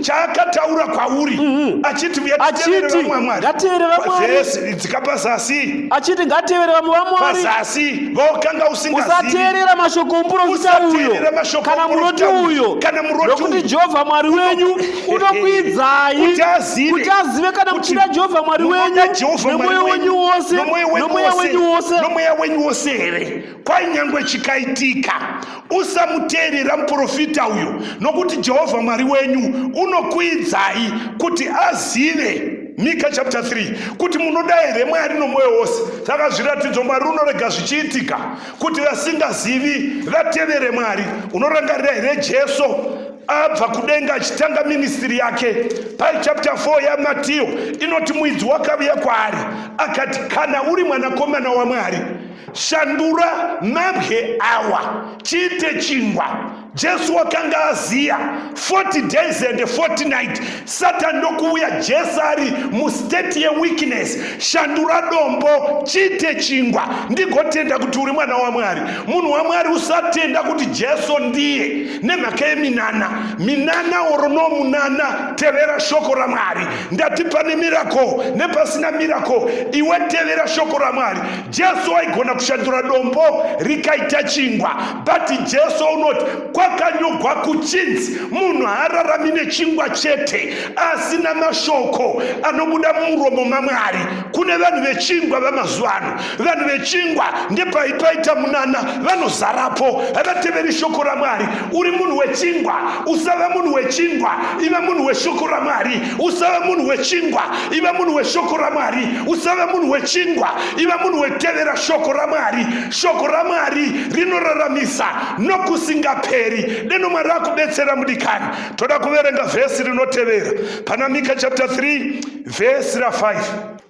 chaakataura kwauri achiti uya titevere Achiti, vamwe vamwari. "Ngatevere vamwari." Vhesi, dzika pazasi. Achiti ngatevere vamwe vamwari. Pazasi vokanga usingazivi. Usateerera mashoko omuprofita uyo Usateerera mashoko kana muroti omuprofita uyo, uyo, kana muroti nokuti uyo. Jehovha Mwari wenyu unokuidzai Kuti azive. kuti azive kana Kuti muchida Jehovha Mwari wenyu munoda Jehovha Mwari nemwoyo wenyu wose nomwoyo wenyu nomweya wose, wenyu wose. nomweya wenyu wose here? Kwai nyangwe chikaitika, usamuteerera muprofita uyo, nokuti Jehovha Mwari wenyu unokuidzai kuti azive, Mika chapter 3, kuti munoda here Mwari nomwoyo wose. Saka zviratidzo Mwari unorega zvichiitika kuti vasingazivi vatevere Mwari. Unorangarira here Jesu abva kudenga achitanga ministry yake? Pai chapter 4 yaMatiyo inoti muidzi wakavuya kwaari akati, kana uri mwanakomana waMwari, shandura mabwe awa chiite chingwa. Jesu wakanga aziya 40 days and 40 night. Satani ndokuuya Jesu ari mustate yeweakness. Shandura dombo chiite chingwa ndigotenda kuti uri mwana waMwari. Munhu waMwari, usatenda kuti Jesu ndiye nemhaka yeminana minana oro no munana. Tevera shoko raMwari. Ndati pane miracle nepasina miracle, iwe tevera shoko raMwari. Jesu waigona kushandura dombo rikaita chingwa, but Jesu unoti kwakanyogwa kuchinzi munhu haararami nechingwa chete asi namashoko anobuda mumuromo maMwari. Kune vanhu vechingwa vamazuva ano. Vanhu vechingwa ndepai paita munana vanozarapo, havateveri shoko raMwari. Uri munhu wechingwa? Usava munhu wechingwa, iva munhu weshoko raMwari. Usava munhu wechingwa, iva munhu weshoko raMwari. Usava munhu wechingwa, iva munhu wetevera shoko raMwari. Shoko raMwari rinoraramisa nokusingaperi. Deno Mwari akubetsera mudikani. Toda kuverenga vhesi rinotevera pana Mika chapter 3 vhesi ra5.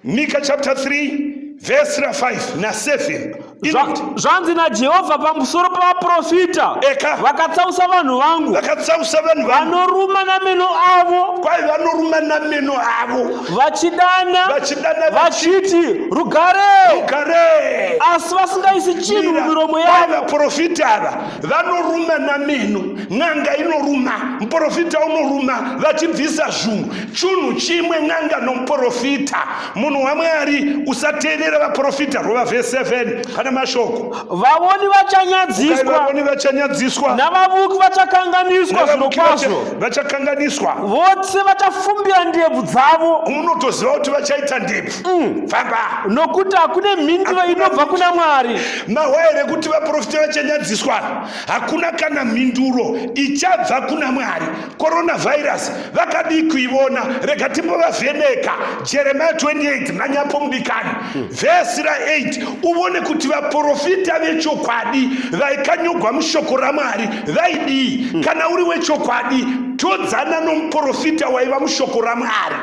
Mika chapter 3 vhesi ra5 na7 inoti, Zvanzi naJehovha pamusoro pavaprofita Eka. vakatsausa vanhu vangu, vakatsausa vanhu vangu, vanoruma nameno avo, kwai vanoruma nameno avo, vachidana, vachidana, vachiti, Rugare, Rugare, asi vasingaisi chinhu mumiromo Kwai yavo. vaprofita ava vanoruma nameno. N'anga inoruma, muprofita unoruma, vachibvisa zvunhu chunhu chimwe, n'anga nomuprofita. Munhu waMwari, usateerera vaprofita. Rova vhesi 7 kana namashoko. Vaoni vachanyadziswa. Vaoni vachanyadziswa. Navavuki vachakanganiswa zvirokwazvo. Vachakanganiswa. Vose vachafumbira ndebvu dzavo. Unotoziva kuti vachaita ndebvu. Famba. Nokuti hakune mhinduro inobva kuna Mwari. Mahwa here kuti vaprofita vachanyadziswa? Hakuna kana mhinduro ichabva kuna Mwari. Coronavirus vakadii kuivona? Rega timbovavheneka. Jeremiah 28 manyapo mudikani. Vhesi ra8 uvone kuti vaprofita vechokwadi vaikanyogwa mushoko raMwari vaidii. Kana uri wechokwadi, todzana nomuprofita waiva mushoko raMwari.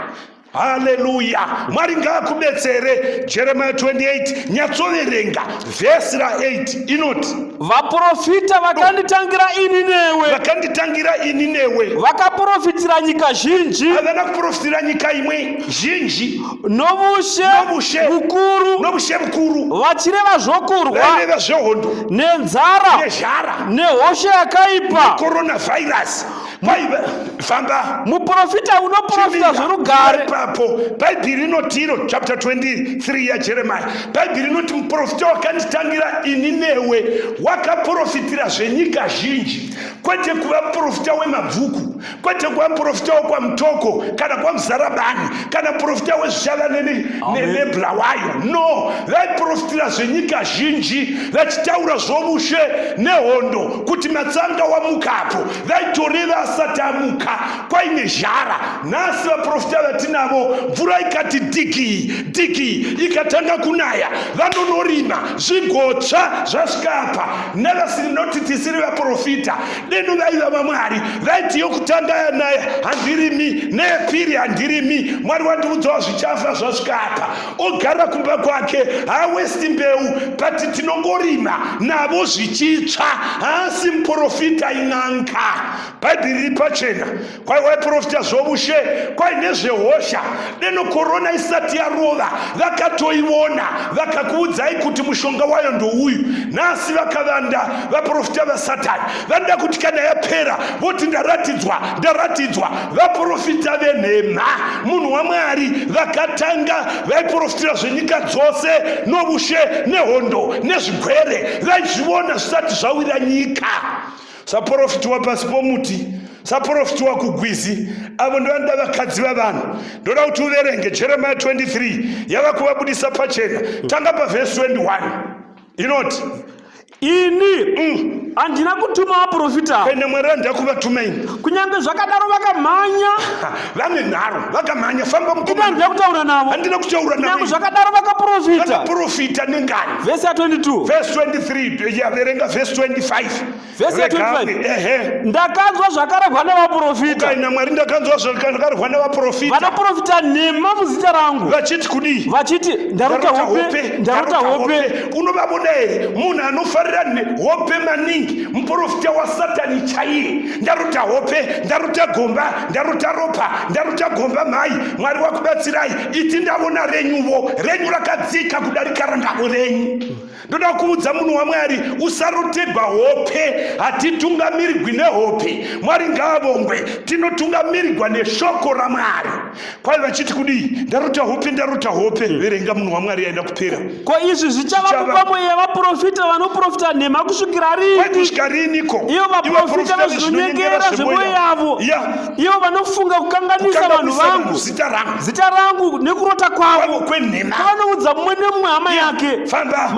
Haleluya! Mwari ngaakubetsere. Jeremiah 28 nyatsoverenga vhesi ra8 inoti, Vaprofita vakanditangira ini newe, vakanditangira ini newe, vakaprofitira nyika zhinji, havana kuprofitira nyika imwe, zhinji, novushe novushe vukuru, novushe vukuru, vachireva zvokurwa, vaireva zvehondo, nenzara, nezhara, nehosha yakaipa. Coronavirus. Famba. Muprofita unoprofita zvorugare. Ipapo Bhaibheri rinoti iro chapter 23 yaJeremiah, Bhaibheri rinoti muprofita wakanditangira ini newe wakaprofitira zvenyika zhinji, kwete kuva muprofita wemabvuku, kwete kuva muprofita wekwaMutoko kana kwaMuzarabani, kana muprofita wezvichava neBulawayo. No, vaiprofitira zvenyika zhinji vachitaura zvovushe nehondo, kuti matsanga wamukapo vaitoreva asati amuka kwaine zhara. Nhasi vaprofita vatinavo, mvura ikati dhikii dhikii ikatanga kunaya, vanonorima zvigotsva zvasvika apa. Nevasiri noti tisiri vaprofita, deno vaiva vaMwari vaiti yokutanga yanaya handirimi, neyepiri handirimi, Mwari wandiudzawo zvichafa zvasvika apa. Ogara kumba kwake, haawesti mbeu, but tinongorima navo zvichitsva. Haasi muprofita, in'anga. Bhaibheri riri pachena, kwai waiprofita zvovushe, kwai nezvehosha. Deno korona isati yarova vakatoivona, vakakuudzai kuti mushonga wayo ndouyu. Nhasi vakavanda vaprofita vaSatani vanoda kuti kana yapera voti ndaratidzwa, ndaratidzwa. Vaprofita venhema. Munhu waMwari vakatanga vaiprofitira zvenyika dzose, novushe nehondo nezvigwere, vaizvivona zvisati zvawira nyika. Saprofitiwa pasi pomuti, saprofitiwa kugwizi, avo ndovanoda vakadzi vavanhu. Ndoda kuti uverenge Jeremiah 23 yava kuvabudisa pachena. Tanga pavhesi 21 inoti, Ini handina kutuma vaprofita, ende Mwari handina kuvatuma ini. Kunyange zvakadaro vakamhanya. Vane nharo, vakamhanya. Famba Ini mukoma. handina kutaura navo. Handina kutaura Kunyange navo. zvakadaro vakaprofita. Vakaprofita nengani. Vhesi ya22. Vhesi 23 yaverenga, vhesi 25. Vhesi ya25. Ehe. Ndakanzwa zvakarehwa navaprofita. Kaina Mwari, ndakanzwa zvakarehwa navaprofita vanoprofita nhema muzita rangu, vachiti kudii? Vachiti, ndarota hope, ndarota hope. Unovavona here munhu anofarira hope maningi? Muprofita waSatani chaiye. Ndarota hope, ndarota gomba, ndarota ropa, ndarota gomba. Mhai, Mwari wakubatsirai. Iti ndavona renyuvo, renyu rakadzika kudarika randavo renyu. Ndoda kuudza munhu waMwari, usarotegwa hope. Hatitungamirirwi nehope, Mwari ngaavongwe, tinotungamirirwa neshoko raMwari. Kwai vachiti kudii? Ndarota hope, ndarota hope. Verenga, munhu waMwari, yaenda kupera. Ko izvi zvichava mupamwe yevaprofita vanoprofita nhema kusvikira Kwai rini? Kusvika riniko? Ivo vaprofita vezvinonyengera zvemwoyo yavo, ivo vanofunga kukanganisa vanhu vangu zita rangu, zita rangu nekurota kwavo kwavo kwenhema, vanoudza mumwe nemumwe hama yake, Famba.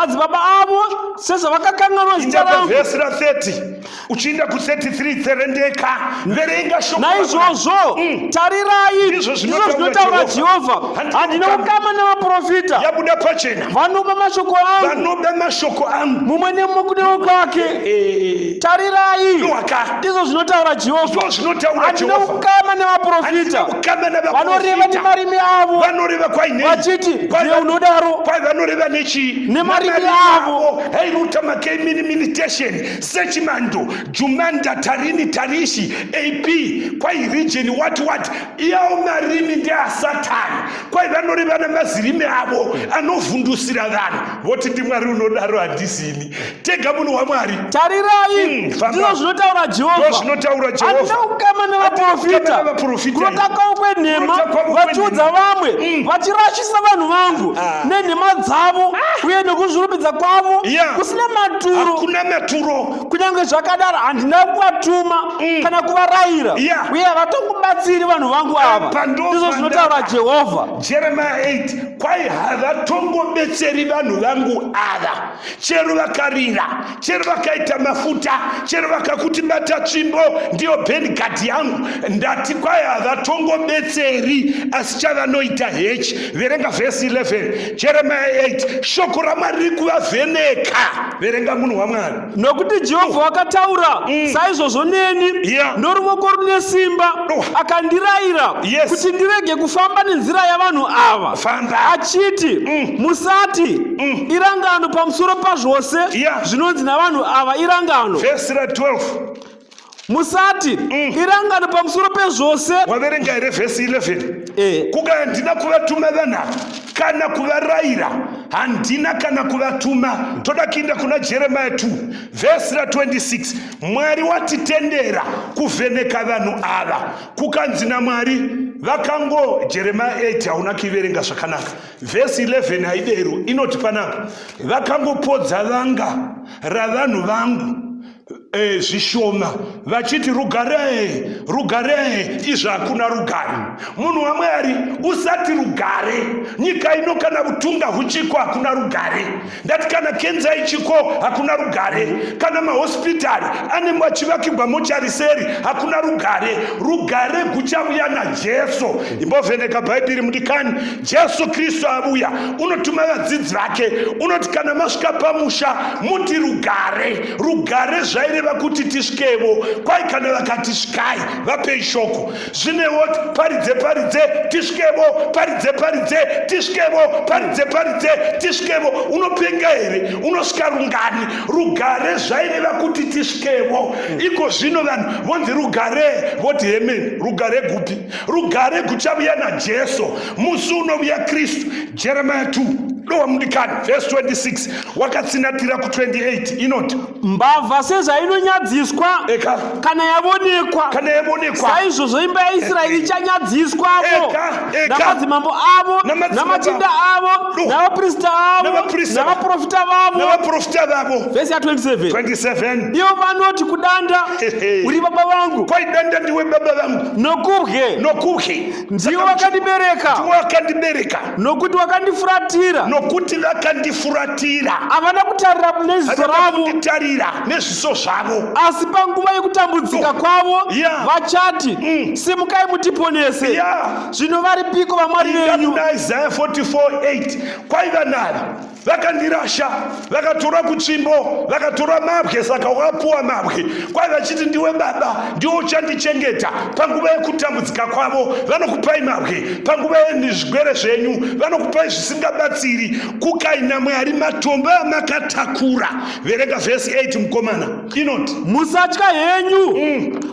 Madzibaba avo sezvavakakanganwa zita Inda rangu. pavhesi ra30 uchiinda ku33, tserendeka, verenga shoko. Naizvozvo tarirai, Ndizvo ndizvo zvinotaura zvinotaura Jehovha. Jehovha, Handina handina kukama. kukama navaprofita Yabuda pachena. vanoba mashoko angu, Vanoba mashoko angu, mumwe nemumwe kune kwake. Tarirai, Iwaka. ndizvo zvinotaura Jehovha, Ndizvo zvinotaura handina Jehovha. kukama Handina navaprofita kukama vanoreva navaprofita nemarimi avo, vanoreva kwainei? vachiti, ndiye unodaro. Kwai vanoreva nechii? Nemarimi avo. Heiruta makei mini minitation sechimando jumanda tarini tarishi ap kwai region what what. Iyawo marimi ndeaSatani. Kwai vanoreva namazirimi avo anovhundusira vanhu, voti ndiMwari unodaro, handisini tega, munhu waMwari. Tarirai, Famba. ndizvo zvinotaura Ndo Jehovha, zvinotaura handina Jehovha. kukama navaprofita Navaprofita. Vaprofita Kurota kwavo kwenhema Kurota kwavo vachiudza kwenhema. vamwe vachirashisa vanhu vangu Ah. nenhema dzavo uye nekuzvirumbidza kwavo Yeah. kusina maturo. Hakuna maturo. Kunyange zvakadaro handina kuvatuma kana kuvarayira, Yeah. uye havatongobatsiri vanhu vangu ava, Apa ndo ndizvo zvinotaura pandaka. Jehovha. Jeremiah 8, kwai havatongobetseri vanhu vangu ava, chero vakarira, chero vakaita mafuta, chero vakakuti bata tsvimbo ndiyo bhengadhi yangu, ndati kwai havatongobetseri, asi chavanoita hechi. Verenga vhesi 11, Jeremiah 8. Shoko raMwari riri kuvavheneka. Verenga, munhu waMwari. Nokuti Jehovha wakataura saizvozvo neni noruoko rune simba, Oh. akandirayira kuti ndirege kufamba nenzira yavanhu ava, Famba. achiti, Musati, Irangano, pamusoro pazvose zvinonzi navanhu ava irangano. Vhesi ra12. Musati, Irangano, pamusoro pezvose. Waverenga here vhesi 11? Eh. Kuka handina kuvatuma vanhu ava kana kuvarayira, handina kana kuvatuma. Toda kuinda kuna Jeremiah 2, vhesi ra26. Mwari watitendera kuvheneka vanhu ava. Kukanzi naMwari vakango, Jeremiah 8 hauna kuiverenga zvakanaka. Vhesi 11 haidero, inoti panapa vakangopodza vanga ravanhu vangu zvishoma vachiti rugare, rugare, izvo hakuna rugare. Munhu waMwari, usati rugare. Nyika ino kana utunga huchiko hakuna rugare. Ndati kana kenza ichiko hakuna rugare, kana mahospitari anenge achivakigwa mochariseri hakuna rugare. Rugare guchavuya naJesu. Imbovheneka Bhaibheri, mudikani. Jesu Kristu avuya, unotuma vadzidzi vake, unoti kana masvika pamusha muti rugare, rugare. Zvaireva kuti tisvikevo. Kwai kana vakati svikai, vapei shoko. Zvinewoti paridze, paridze, tisvikevo, paridze, paridze, tisvikevo, paridze, paridze, tisvikevo. Unopenga here? Unosvika rungani? Rugare zvaireva kuti tisvikevo. Iko zvino vanhu vonzi rugare, voti amen. Rugare gupi? Rugare guchavuya naJesu musi unovuya Kristu. Jeremiah 2, dowa mudikani, vhesi 26 wakatsinatira ku28, inoti: Mbavha sezvainonyadziswa Eka. kana yavonekwa, Kana yavonekwa, saizvozvo imba yaIsraeri ichanyadziswavo, Eka, eka. namadzimambo avo, Namadzimambo namachinda avo, Do. navaprista avo, Navaprista. navaprofita vavo. Navaprofita vavo. Vhesi ya27. 27. Ivo vanoti kudanda, Ehe. Uri baba vangu, Kwai danda, ndiwe baba vangu, nokubwe, nokubwe, Ndiwe wakandibereka, Ndiwe wakandibereka, nokuti wakandifuratira. Nokuti vakandifuratira. Havana kutarira neziso ravo, Kunditarira nezviso zvavo. Asi panguva yekutambudzika kwavo vachati, Simukai mutiponese. Zvino varipiko vamwari venyu? Kuna Isaya 44:8, kwaiva nava vakandirasha, vakatora kutsvimbo, vakatora mabwe, saka wakapuwa mabwe. Kwai vachiti ndiwe baba, ndiwe uchandichengeta, panguva yekutambudzika kwavo vanokupai mabwe, panguva yezvigwere zvenyu vanokupai zvisingabatsiri. Kukaina Mwari matombo amakatakura. Verenga vhesi 8, mukomana, inoti: Musatya henyu,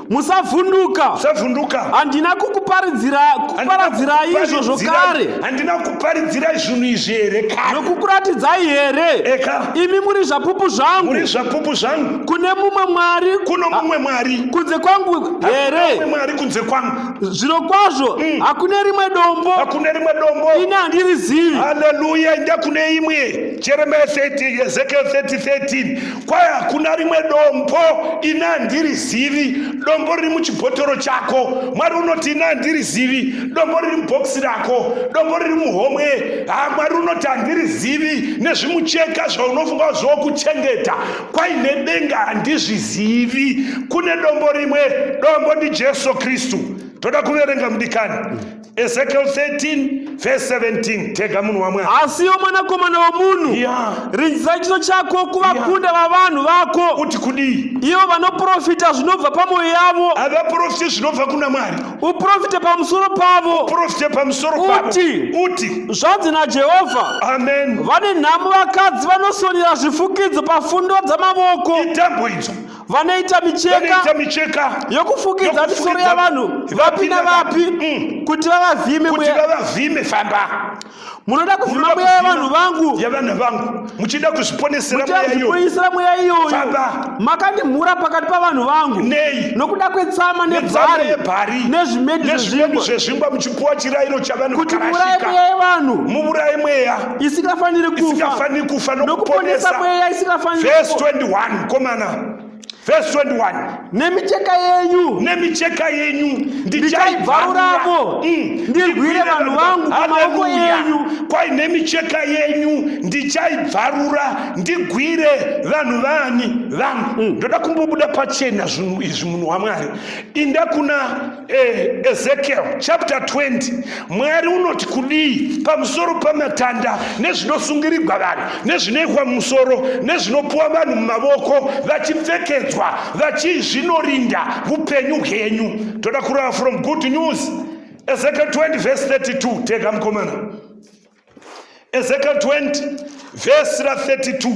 musavhunduka. Usavhunduka. Handina kukuparadzirai izvozvo kare, Handina kuparidzirai zvinhu izvi here kare, nokukuratidzai here? Eka. Imi muri zvapupu zvangu. Muri zvapupu zvangu. Kune mumwe Mwari Kuno mumwe Mwari kunze kwangu mumwe here? Mwari kunze kwangu? Zviro kwazvo hakune rimwe dombo, Hakune rimwe dombo, ini handirizivi. Haleluya. Inda kune imwe, Jeremiah 30, Ezekiel 30 13. Kwai hakuna rimwe dombo, ini handirizivi. Dombo riri muchibhotoro chako, Mwari unoti ini handirizivi. Dombo riri mubhokisi rako, dombo riri muhomwe, ha, Mwari unoti handirizivi. Nezvimucheka zvaunofunga zvokuchengeta, kwaine denga, handizvizivi. Kune dombo rimwe, dombo ndiJesu Kristu. Toda kuverenga, mudikani, Ezekiel 13 verse 17. Tega, munhu waMwari. Asiwo mwanakomana womunhu, rinzisa chiso chako kuvakunda vavanhu vako. Uti kudii? Ivo vanoprofita zvinobva pamwoyo yavo. Havaprofiti zvinobva kuna Mwari. Uprofite pamusoro pavo. Profite pamusoro pavo. Uti, Uti, Zvanzi naJehovha, Amen. Vane nhamo vakadzi vanosonera zvifukidzo pafundo dzamavoko, Itambo idzo. vanoita micheka Vanoita micheka yokufukidza misoro yokufukidza yavanhu vapi vapi navapi, kuti vavavhime kuti mweya vavavhime. Famba. Munoda kuvhima mweya yevanhu vangu, Yavanhu vangu, muchida kuzviponesera mweya iyoyo. Muchazviponesera mweya iyoyo. Famba. Makandimhura pakati pavanhu vangu. Nei? Nokuda kwetsama Netsama nebhari yebhari nezvimedu nezvimedu zvezvingwa, zvezvingwa, muchipuwa chirayiro chavanhu kuti muuraye vakarashika. mweya yevanhu Muuraye mweya isingafaniri kufa, isingafaniri kufa, nokuponesa nokuponesa mweya isingafaniri Vhesi kufa. 21, komana, vhesi 21. Nemicheka yenyu Nemicheka yenyu ndichaibvaruravo, ndirwire vanhu vangu pamaoko Haleluya. enyu. Kwai nemicheka yenyu ndichaibvarura, ndigwire vanhu vani? Vangu. Ndoda kumbobuda pachena zvinhu izvi, munhu waMwari. Inda kuna Ezekiel chapter 20. Mwari unoti kudii pamusoro pamatanda nezvinosungirirwa vanhu, nezvinoikwa mumusoro, nezvinopuwa vanhu mumavoko vachipfekedzwa, vachizvinorinda upenyu hwenyu? Toda kurava from Good News, Ezekiel 20 verse 32. Tega, mukomana. Ezekiel 20 verse ra32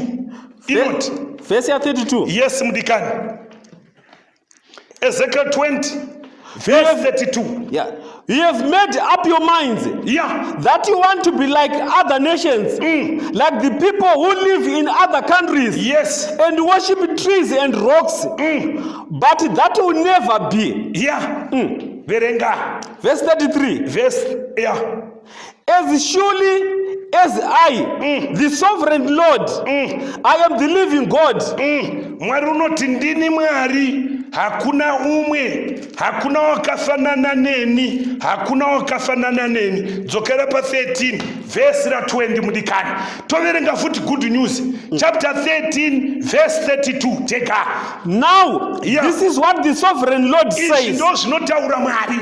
inoti Vhesi ya32. Yes, mudikani, Ezekiel 20 verse 32. Yeah. You have made up your minds that you want to be like other nations, like the people who live in other countries and worship trees and rocks. But that will never be. Yeah, verenga. Verse 33. Verse, yeah. As surely as I, the sovereign Lord, I am the living God, Mwari unoti, ndini Mwari, hakuna umwe, hakuna wakafanana neni, hakuna wakafanana neni. Dzokera pa13 vhesi ra20, mudikani. Toverenga futi Good News chapter 13 verse 32. Tega. Now, this is what the sovereign Lord Izvi says. ndo zvinotaura Mwari.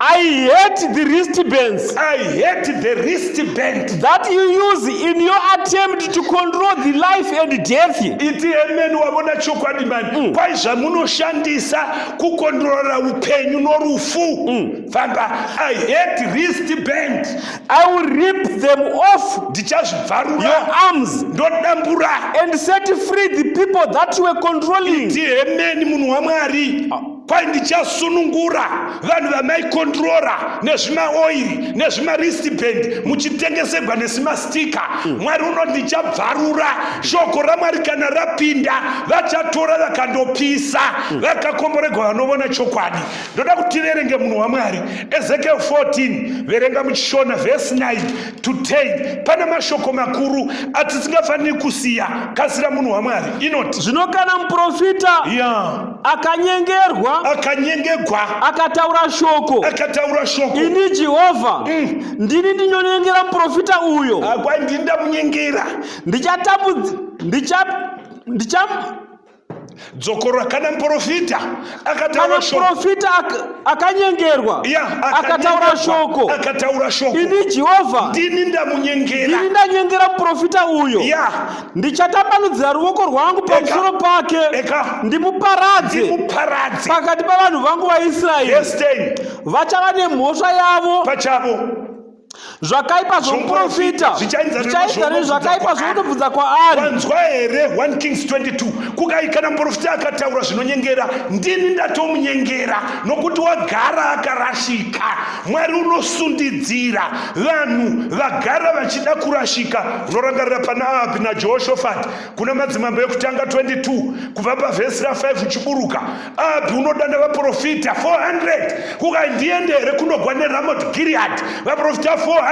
I hate the wristbands I hate the wristband that you use in your attempt to control the life and death. Iti amen. Wavona chokwadi mani. Kwai zvamunoshandisa kukondrora upenyu norufu. Famba. I hate wristband. I will rip them off your Ndichazvibvarura, arms ndodambura, and set free the people that you were controlling. Iti amen, munhu waMwari. Kwai ndichasunungura vanhu vamaikondrora nezvimaoiri nezvimawristband, muchitengesegwa nesimastika. Mwari uno, ndichabvarura. Shoko raMwari kana rapinda, vachatora vakandopisa. Vakakomboregwa vanovona chokwadi. Ndoda kuti tiverenge, munhu waMwari, Ezekiel 14. Verenga muchishona vhesi 9 to 10. Pane mashoko makuru atisingafaniri kusiya. Kasira, munhu waMwari. Inoti Zvino kana muprofita akanyengerwa, akanyengegwa, akataura shoko, akataura shoko, ini Jehovha ndini ndinonyengera muprofita uyo. Kwai ndini ndamunyengera. Ndichatambudzi ndicha ndicha Dzokorora. Kana muprofita akataura Kana shoko, muprofita akanyengerwa, akataura akanyengegwa, shoko, akataura shoko, ini Jehovha ndini ndamunyengera. Ndini ndanyengera muprofita uyo. Ndichatambanudzira ruoko rwangu pamusoro pake, Eka. ndimuparadze Ndimuparadze pakati pavanhu vangu vaIsraeri. Verse 10. Vachava nemhosva yavo. Pachavo. Zvakaipa zvomuprofita zvichaenzana zvichaenzana nezvaunobvunza nezvakaipa kwaari. zvounobvunza kwaari. Wanzwa here? 1 Kings 22. Kukai kana muprofita akataura zvinonyengera, ndini ndatomunyengera, nokuti wagara akarashika. Mwari unosundidzira vanhu vagara vachida kurashika. Unorangarira pana Ahabhi naJehoshafati kuna Madzimambo Ekutanga 22, kubva pavhesi ra5 uchiburuka. Ahabhi unodana vaprofita 400, kukai ndiende here kunogwa neRamot Gilead? Vaprofita 400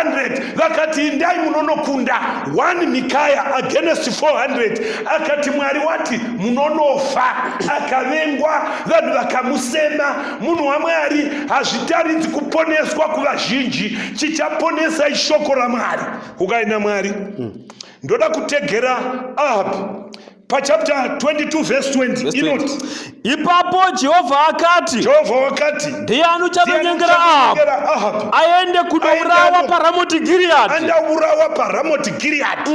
vakati, indai munonokunda. 1 Mikaya against 400. Akati, Mwari wati munonofa. Akavengwa, vanhu vakamusema. Munhu waMwari, hazvitaridzi kuponeswa kuvazhinji. Chichaponesa ishoko raMwari. Kukai naMwari. Ndoda kutegera Ahabhi pachapter 22 verse 20. Inoti Ipapo Jehovha akati, Jehovha wakati, ndiani uchanonyengera Ahabhu Ahabhi aende kunourawa Aende paRamoti Giriyadhi? Andaurawa paRamoti Gilead.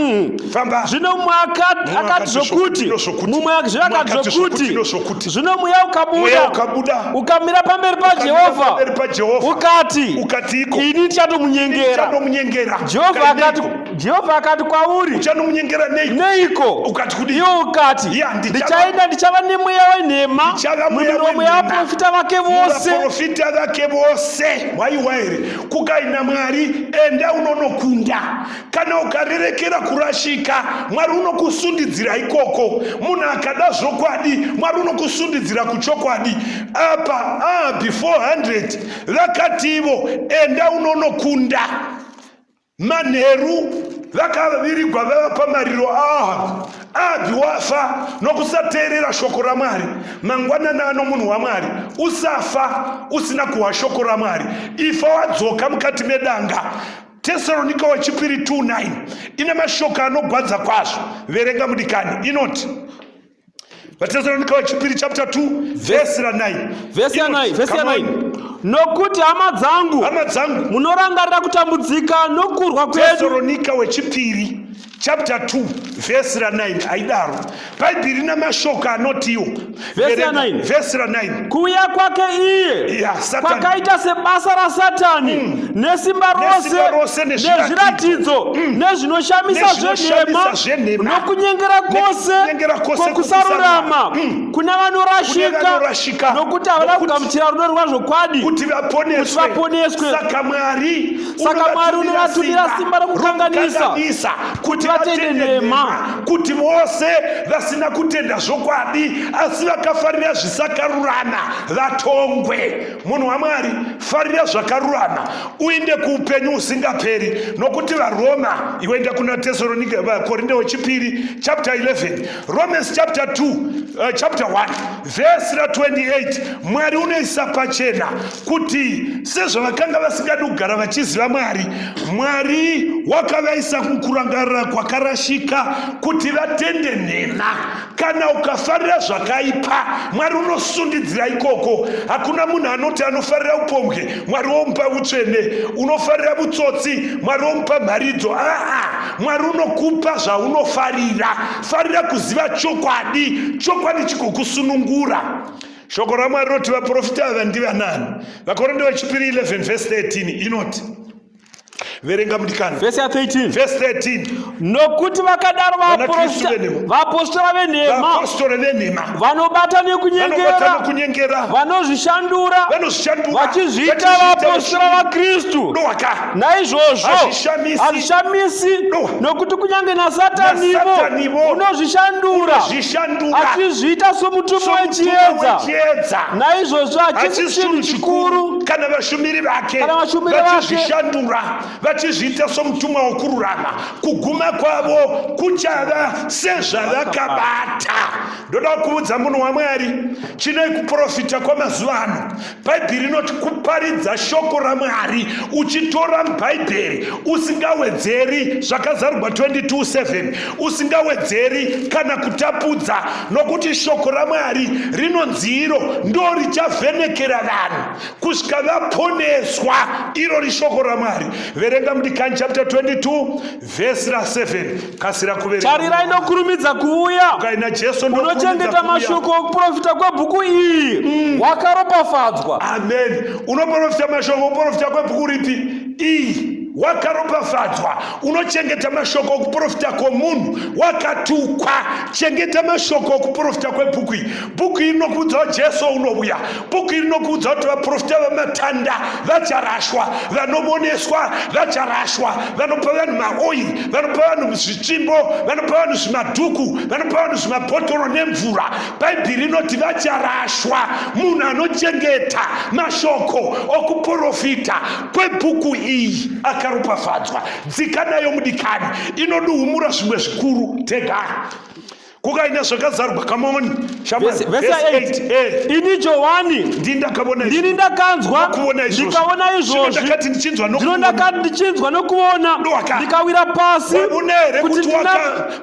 Famba. Zvino mumwe Mumwe akati akati zvokuti, zvokuti, mumwe zvino mumwe akati akati zvokuti, zvokuti, zvino mweya mweya ukabuda, ukabuda, ukamira pamberi paJehovha, pamberi paJehovha, ukati, ukati iko, ini ndichatomunyengera. Ndichatomunyengera. Jehovha akati, Jehovha akati kwauri, Uchanomunyengera neiko? Neiko Ukati kudii? Iwe Ukati, Ya, ndichaenda ndichava nemweya wenhema Ndichava mweya mumiromo wenhema. yavaprofita vake vose. Muvaprofita vake vose. Waiwa here? Kukaina Mwari, enda unonokunda. Kana ukarerekera kurashika, Mwari unokusundidzira ikoko. Munhu akada zvokwadi, Mwari unokusundidzira kuchokwadi. Apa Ahabhi 400 vakativo, enda unonokunda. Manheru vakavirigwa vava pamariro aAhabhi. Ahabhi wafa nokusateerera shoko raMwari. Mangwanani ano munhu waMwari, usafa usina kuhwa shoko raMwari. Ifa wadzoka mukati medanga. Tesaronika wechipiri 2:9 ine mashoko anogwadza kwazvo. Verenga mudikani, inoti VaTesaronika wechipiri chapter 2 vhesi ra 9. Vhesi ya 9, vhesi ya Come 9. on. Nokuti hama dzangu, Hama dzangu, munorangarira kutambudzika nokurwa kwedu. Tesaronika wechipiri chapter 2 vhesi ra 9 aidaro. Bhaibheri rina mashoko anotiwo. Vhesi ya 9. Vhesi ra 9. Kuuya kwake iye Ya, Satani. kwakaita sebasa raSatani nesimba Nesimba rose rose nezviratidzo. nezviratidzo nezvinoshamisa Nezvinoshamisa zvenhema zvenhema. nokunyengera kwose Nekunyengera kwose kwokusarurama kwokusarurama. kune Kune vanorashika vanorashika. nokuti havana Nokuti- kugamuchira rudo rwazvokwadi kuti vaponeswe. Kuti vaponeswe. Saka Mwari Saka Mwari unovatumira simba rokukanganisa, rokukanganisa, kuti kuti vatende vatende nhema. nhema, kuti vose vasina kutenda zvokwadi asi vakafarira zvisakarurama vatongwe. Munhu waMwari, farira zvakarurama uinde kuupenyu husingaperi. Nokuti vaRoma, iwe enda kuna Tesaronika, Korinde wechipiri chapter 11, Romans chapter 2, chapter 1 vhesi ra28, Mwari unoisa pachena kuti sezvavakanga vasingadi kugara vachiziva Mwari, Mwari wakavaisa mukurangarira kwakarashika kuti vatende nhema. Kana ukafarira zvakaipa, Mwari unosundidzira ikoko. Hakuna munhu anoti anofarira upombwe, Mwari womupa utsvene. Unofarira vutsotsi, Mwari womupa mharidzo. Aa, Mwari unokupa zvaunofarira. Farira kuziva chokwadi, chokwadi chikokusunungura. Shoko raMwari rinoti vaprofita ava ndivanani? VaKorinde vechipiri 11 vhesi 13 inoti, verenga mudikani. Vhesi ya 13. Vhesi 13. Nokuti vakadaro Vana Kristu venhema. vaapostora venhema Vapostori venhema vanobata vanobata nekunyengera, nokunyengera, vanozvishandura vanozvishandura vachizviita vaapostora vaKristu. Dowaka. Naizvozvo Hazvishamisi. hazvishamisi, Dowa. nokuti kunyange naSatanivo NaSatanivo unozvishandura unozvishandura achizviita somutumwa somutumwa wechiedza. wechiedza. Naizvozvo hachisi Hachisi chinhu chinhu chikuru chikuru kana vashumiri vake Kana vashumiri vake. vachizvishandura vachizviita somutumwa wokururama, kuguma kwavo kuchava sezvavakabata. Ndoda kuudza munhu waMwari, chinei kuprofita kwamazuva ano. Bhaibheri rinoti kuparidza shoko raMwari uchitora muBhaibheri, usingawedzeri, zvakazarurwa 22:7, usingawedzeri kana kutapudza, nokuti shoko raMwari rinonzi iro ndo richavhenekera vanhu kusvika vaponeswa. Iro rishoko raMwari. Verenga mudikani, chapter 22 vhesi ra7. Kasira kuverenga. Tarirai, nokurumidza kuuya. Ukaina Jesu ndokurumidza Unochengeta kuuya. mashoko okuprofita kwebhuku iyi wakaropafadzwa. Amen. Unoprofita mashoko okuprofita kwebhuku ripi? Iyi wakaropafadzwa. Unochengeta mashoko okuprofita kwomunhu wakatukwa. Chengeta mashoko okuprofita kwebhuku iyi. Bhuku iri rinokuudza kuti Jesu unouya. Bhuku iri rinokuudza kuti vaprofita vamatanda vacharashwa, vanovoneswa vacharashwa, vanopa vanhu maoiri, vanopa vanhu zvitsvimbo, vanopa vanhu zvimadhuku, vanopa vanhu zvimabhotoro nemvura. Bhaibheri rinoti vacharashwa. Munhu anochengeta mashoko okuprofita kwebhuku iyi akaropafadzwa. Dzika nayo mudikani, inoduhumura zvimwe zvikuru. Tega kukaina zvakazarwa. Come on, shamwari. Vhesi Verse 8. 8. Ini Johani, Ndini ndakavona izvi. ndini ndakanzwa Nokuona izvozvi. ndikaona Zvino izvozvi. ndakati ndichinzwa Zvino nokuona, ndakati ndichinzwa nokuona, Dowaka. ndikawira pasi Wavona here kuti kuti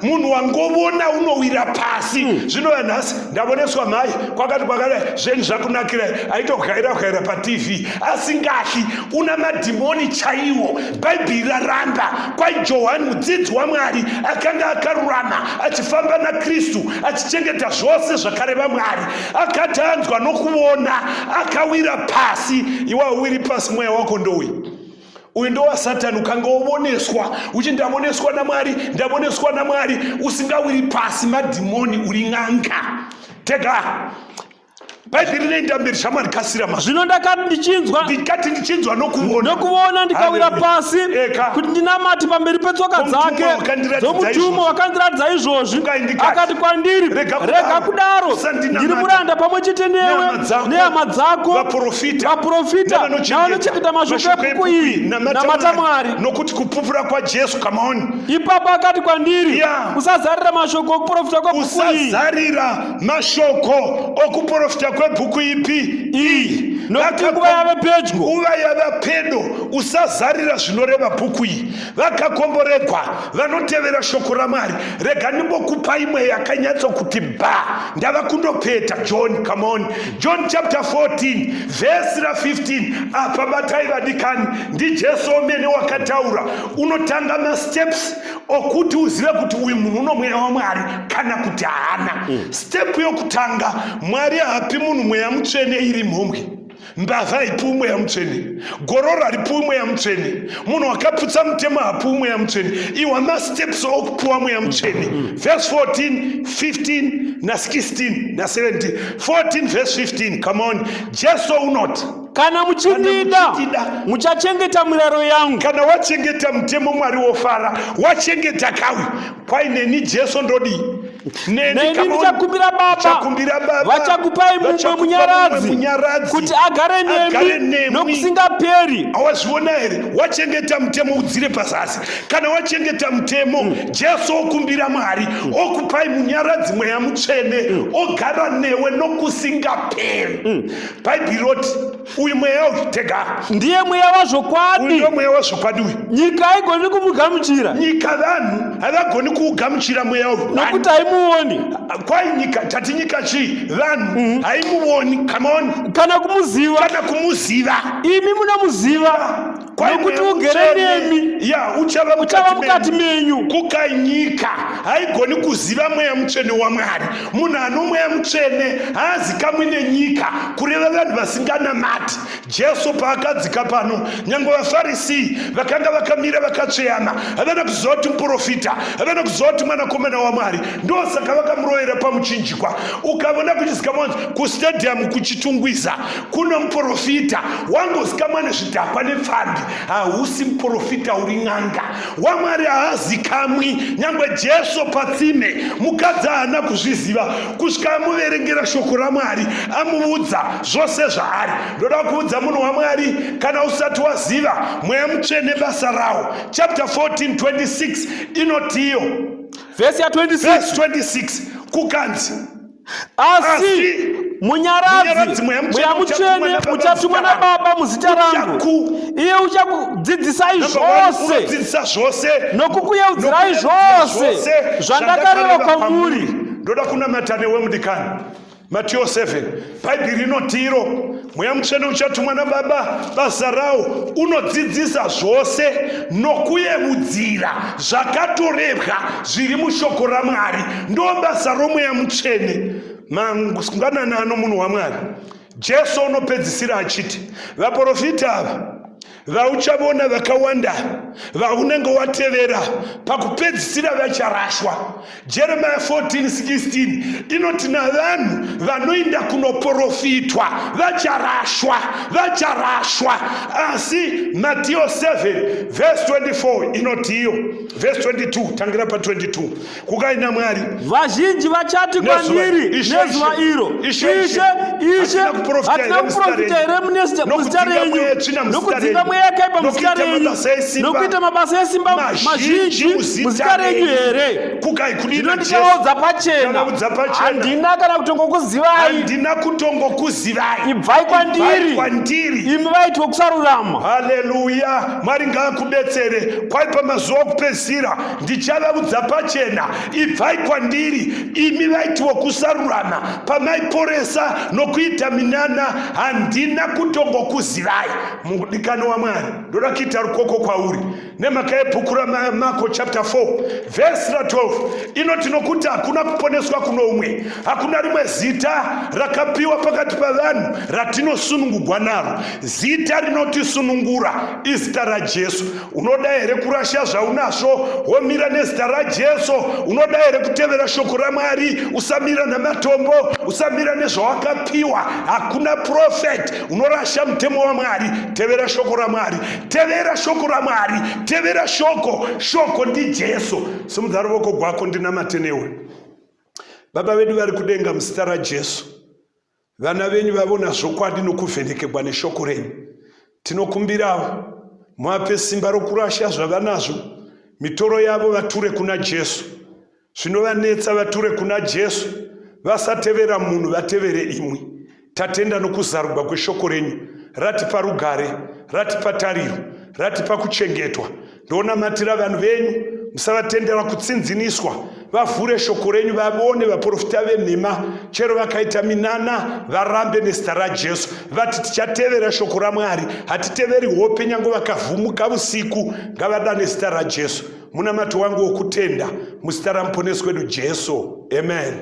munhu wangovona unowira pasi? Zvino vanhasi ndavoneswa mhai kwakati kwakadai, zvenyu zvakunakirai, aitobwaira bwaira paTV asingahli. Una madhimoni chaiwo. Bhaibheri raramba kwai Johani, mudzidzi waMwari akanga akarurama, achifamba naKristu, achichengeta zvose zvakareva Mwari, akati anzwa nokuona akawira pasi. Iwe hauwiri pasi, mweya wako ndouyu. Uyu ndowasatani. Ukanga wovoneswa uchi ndavoneswa naMwari, ndavoneswa naMwari, usingawiri pasi madhimoni, uri n'anga. Tega Bhaibheri rinoenda mberi. Shamwari, kasira ma. Zvino ndakati ndichinzwa, Ndikati ndichinzwa nokuona, nokuona, ndikawira Hallelujah. pasi Eka. kuti ndinamate pamberi petsoka Dzomutumwa dzake, wakandiratidza dzomutumwa izvozvi. wakandiratidza izvozvi. Ukai ndikati, Akati kwandiri, "Rega kudaro, rega kudaro, usandinamata. ndiri muranda pamwe chete newe Nehama dzako, nehama dzako, vaprofita, vaprofita navanochengeta mashoko ebhuku iyi. Namata Mwari." Nokuti kupupura kwaJesu, come on. Ipapo akati kwandiri, "Usazarira mashoko okuprofita kwebhuku iyi, Usazarira mashoko okuprofita kwebhuku ipi? Iyi. Nokuti nguva yave pedyo." Nguva yava pedo. Usazarira zvinoreva bhuku iyi. Vakakomboregwa vanotevera shoko raMwari. Rega ndimbokupa imwe yakanyatsokuti ba. Ndava kundopeta. John, come on. John chapter 14 vhesi ra15. Apa batai, vadikani. NdiJesu omene wakataura. Unotanga masteps okuti uzive kuti uyu munhu uno mweya waMwari kana kuti haana. Step yokutanga, Mwari haapi munhu mweya mutsvene iri mhombwe. Mbavha haipiwi mweya mutsvene, gororo haripiwi mweya mutsvene, munhu wakaputsa mutemo hapiwi mweya mutsvene. Iwa masteps okupiwa mweya mutsvene. Verse 14, 15 na16 na17. 14 verse 15, come on. Jesu unoti, "Kana muchindida, Kana muchindida, muchachengeta mirayiro yangu." Kana wachengeta mutemo, Mwari wofara. Wachengeta kawi kwai neni Jesu ndodii? Neni Come on. ndichakumbira Baba, Ndichakumbira Baba, vachakupai mumwe vachakupa munyaradzi, mumwe munyaradzi, kuti agare agare nemi nemwi nokusingaperi. Awazviona here? Wachengeta mutemo, udzire pazasi. Kana wachengeta mutemo, Jesu okumbira Mwari, okupai munyaradzi, mweya mutsvene, ogara newe nokusingaperi. Bhaibheri roti uyu mweya uyu, tega, Ndiye mweya uyu wazvokwadi, ndo mweya wazvokwadi uyu. Nyika haigoni kumugamuchira, Nyika, vanhu havagoni kuugamuchira mweya uyu. nokuti haimuoni Kwai nyika, tati nyika chii? Vanhu haimuoni, come on, kana kumuziva. Kana kumuziva. Imi munomuziva, Kwai nokuti mweya ugere mutsvene, nemi, ya, uchava uchava mukati menyu. menyu. Kukai nyika haigoni kuziva mweya mutsvene waMwari. Munhu ano mweya mutsvene haazikamwi nenyika, kureva vanhu vasinganamati. Jesu paakadzika pano, nyange vaFarisi vakanga vakamira vakatsveyama havana kuziva kuti muprofita, havana kuziva kuti mwanakomana waMwari. Ndosaka vakamurovera pamuchinjikwa. Ukavona kuchizikamwa kustadium kuChitungwiza kuno muprofita, wangozikamwa nezvidhakwa nepfambi, hausi muprofita, uri n'anga. WaMwari haazikamwi. Nyangwe Jesu patsime, mukadzi haana kuzviziva kusvika amuverengera shoko raMwari, amuudza zvose zvaari. Ndoda kuudza munhu waMwari, kana usati waziva mweya mutsvene basa rawo, chapter 14 26 inotiyo, Vhesi ya26, verse 26, kukanzi, "Asi Asi munyaradzi, Munyaradzi, Mweya Mutsvene, Mweya Mutsvene, uchatumwa uchatumwa naBaba naBaba muzita rangu, iye uchakudzidzisai Number one, zvose unodzidzisa zvose nokukuyeudzirai zvose zvandakareva kwamuri." Ndoda kunamata newe, mudikani. Matiyo 7, Bhaibheri rinotiro mweya mutsvene uchatumwa naBaba, basa rawo unodzidzisa zvose nokuyeudzira zvakatorebwa zviri mushoko raMwari. Ndo basa romweya mutsvene. Mangwanani ano, munhu waMwari, Jesu unopedzisira achiti vaprofita ava vauchavona vakawanda vaunenge watevera, pakupedzisira vacharashwa. Jeremiah 14:16 inoti navanhu vanoenda kunoprofitwa vacharashwa, vacharashwa. Asi Matiyo 7 vhesi 24 inotiyo, vhesi 22, tangira pa22, kukaina Mwari, "Vazhinji vachati kwandiri Ishe, nezuva Ishe, iro, Ishe, Ishe, Ishe, Ishe, hatina kuprofita hatina here muzita kuprofita renyu? here muzita Nokudzinga renyu, mweya yetsvina muzita nokudzinga renyu? mweya yakaipa muzita Nokuita renyu, mabasa esimba nokuita mabasa esimba mazhinji mazhinji muzita muzita renyu renyu?" here?" Kukai kudina "Zvino Jesu? ndichavaudza pachena, Ndichavaudza pachena, handina kana kutongokuzivai. Handina kutongokuzivai. Ibvai kwandiri, Ibvai kwandiri, imi vaiti vokusarurama." Haleluya! Mwari ngaakubetsere. Kwai pamazuva okupedzisira ndichavaudza pachena, ibvai kwandiri imi vaiti vokusarurama, pamaiporesa nokuita minana handina kutongokuzivai. Mudikani waMwari. wamwari, ndoda kuita rukoko kwauri nemhaka yebhuku raMarko chapter 4 vhesi ra12 inoti, nokuti hakuna kuponeswa kuno umwe, hakuna rimwe zita rakapiwa pakati pavanhu ratinosunungugwa naro. Zita rinotisunungura izita raJesu. Unoda here kurasha zvaunazvo womira nezita raJesu? Unoda here kutevera shoko raMwari? Usamira namatombo, usamira nezvawakapiwa. Hakuna prophet unorasha mutemo waMwari. Tevera shoko raMwari, tevera shoko raMwari, tevera shoko. Shoko ndiJesu. Simudza ruoko gwako ndinamate newe. Baba vedu vari kudenga, muzita raJesu, vana venyu vavona zvokwadi nokuvhenekegwa neshoko renyu. Tinokumbirawo muape simba rokurasha zvavanazvo, mitoro yavo vature kuna Jesu, zvinovanetsa vature kuna Jesu, vasatevera munhu, vatevere imwi. Tatenda nokuzarugwa kweshoko renyu, ratipa rugare, ratipa tariro, ratipa kuchengetwa. Ndonamatira vanhu venyu, musavatendera kutsinziniswa. Vavhure shoko renyu vavone vaprofita venhema, chero vakaita minana varambe nezita raJesu. Vati tichatevera shoko raMwari, hatiteveri hope, nyange vakavhumuka usiku ngavadane zita raJesu. Munamato wangu wokutenda muzita ramuponesi wedu Jesu, amen.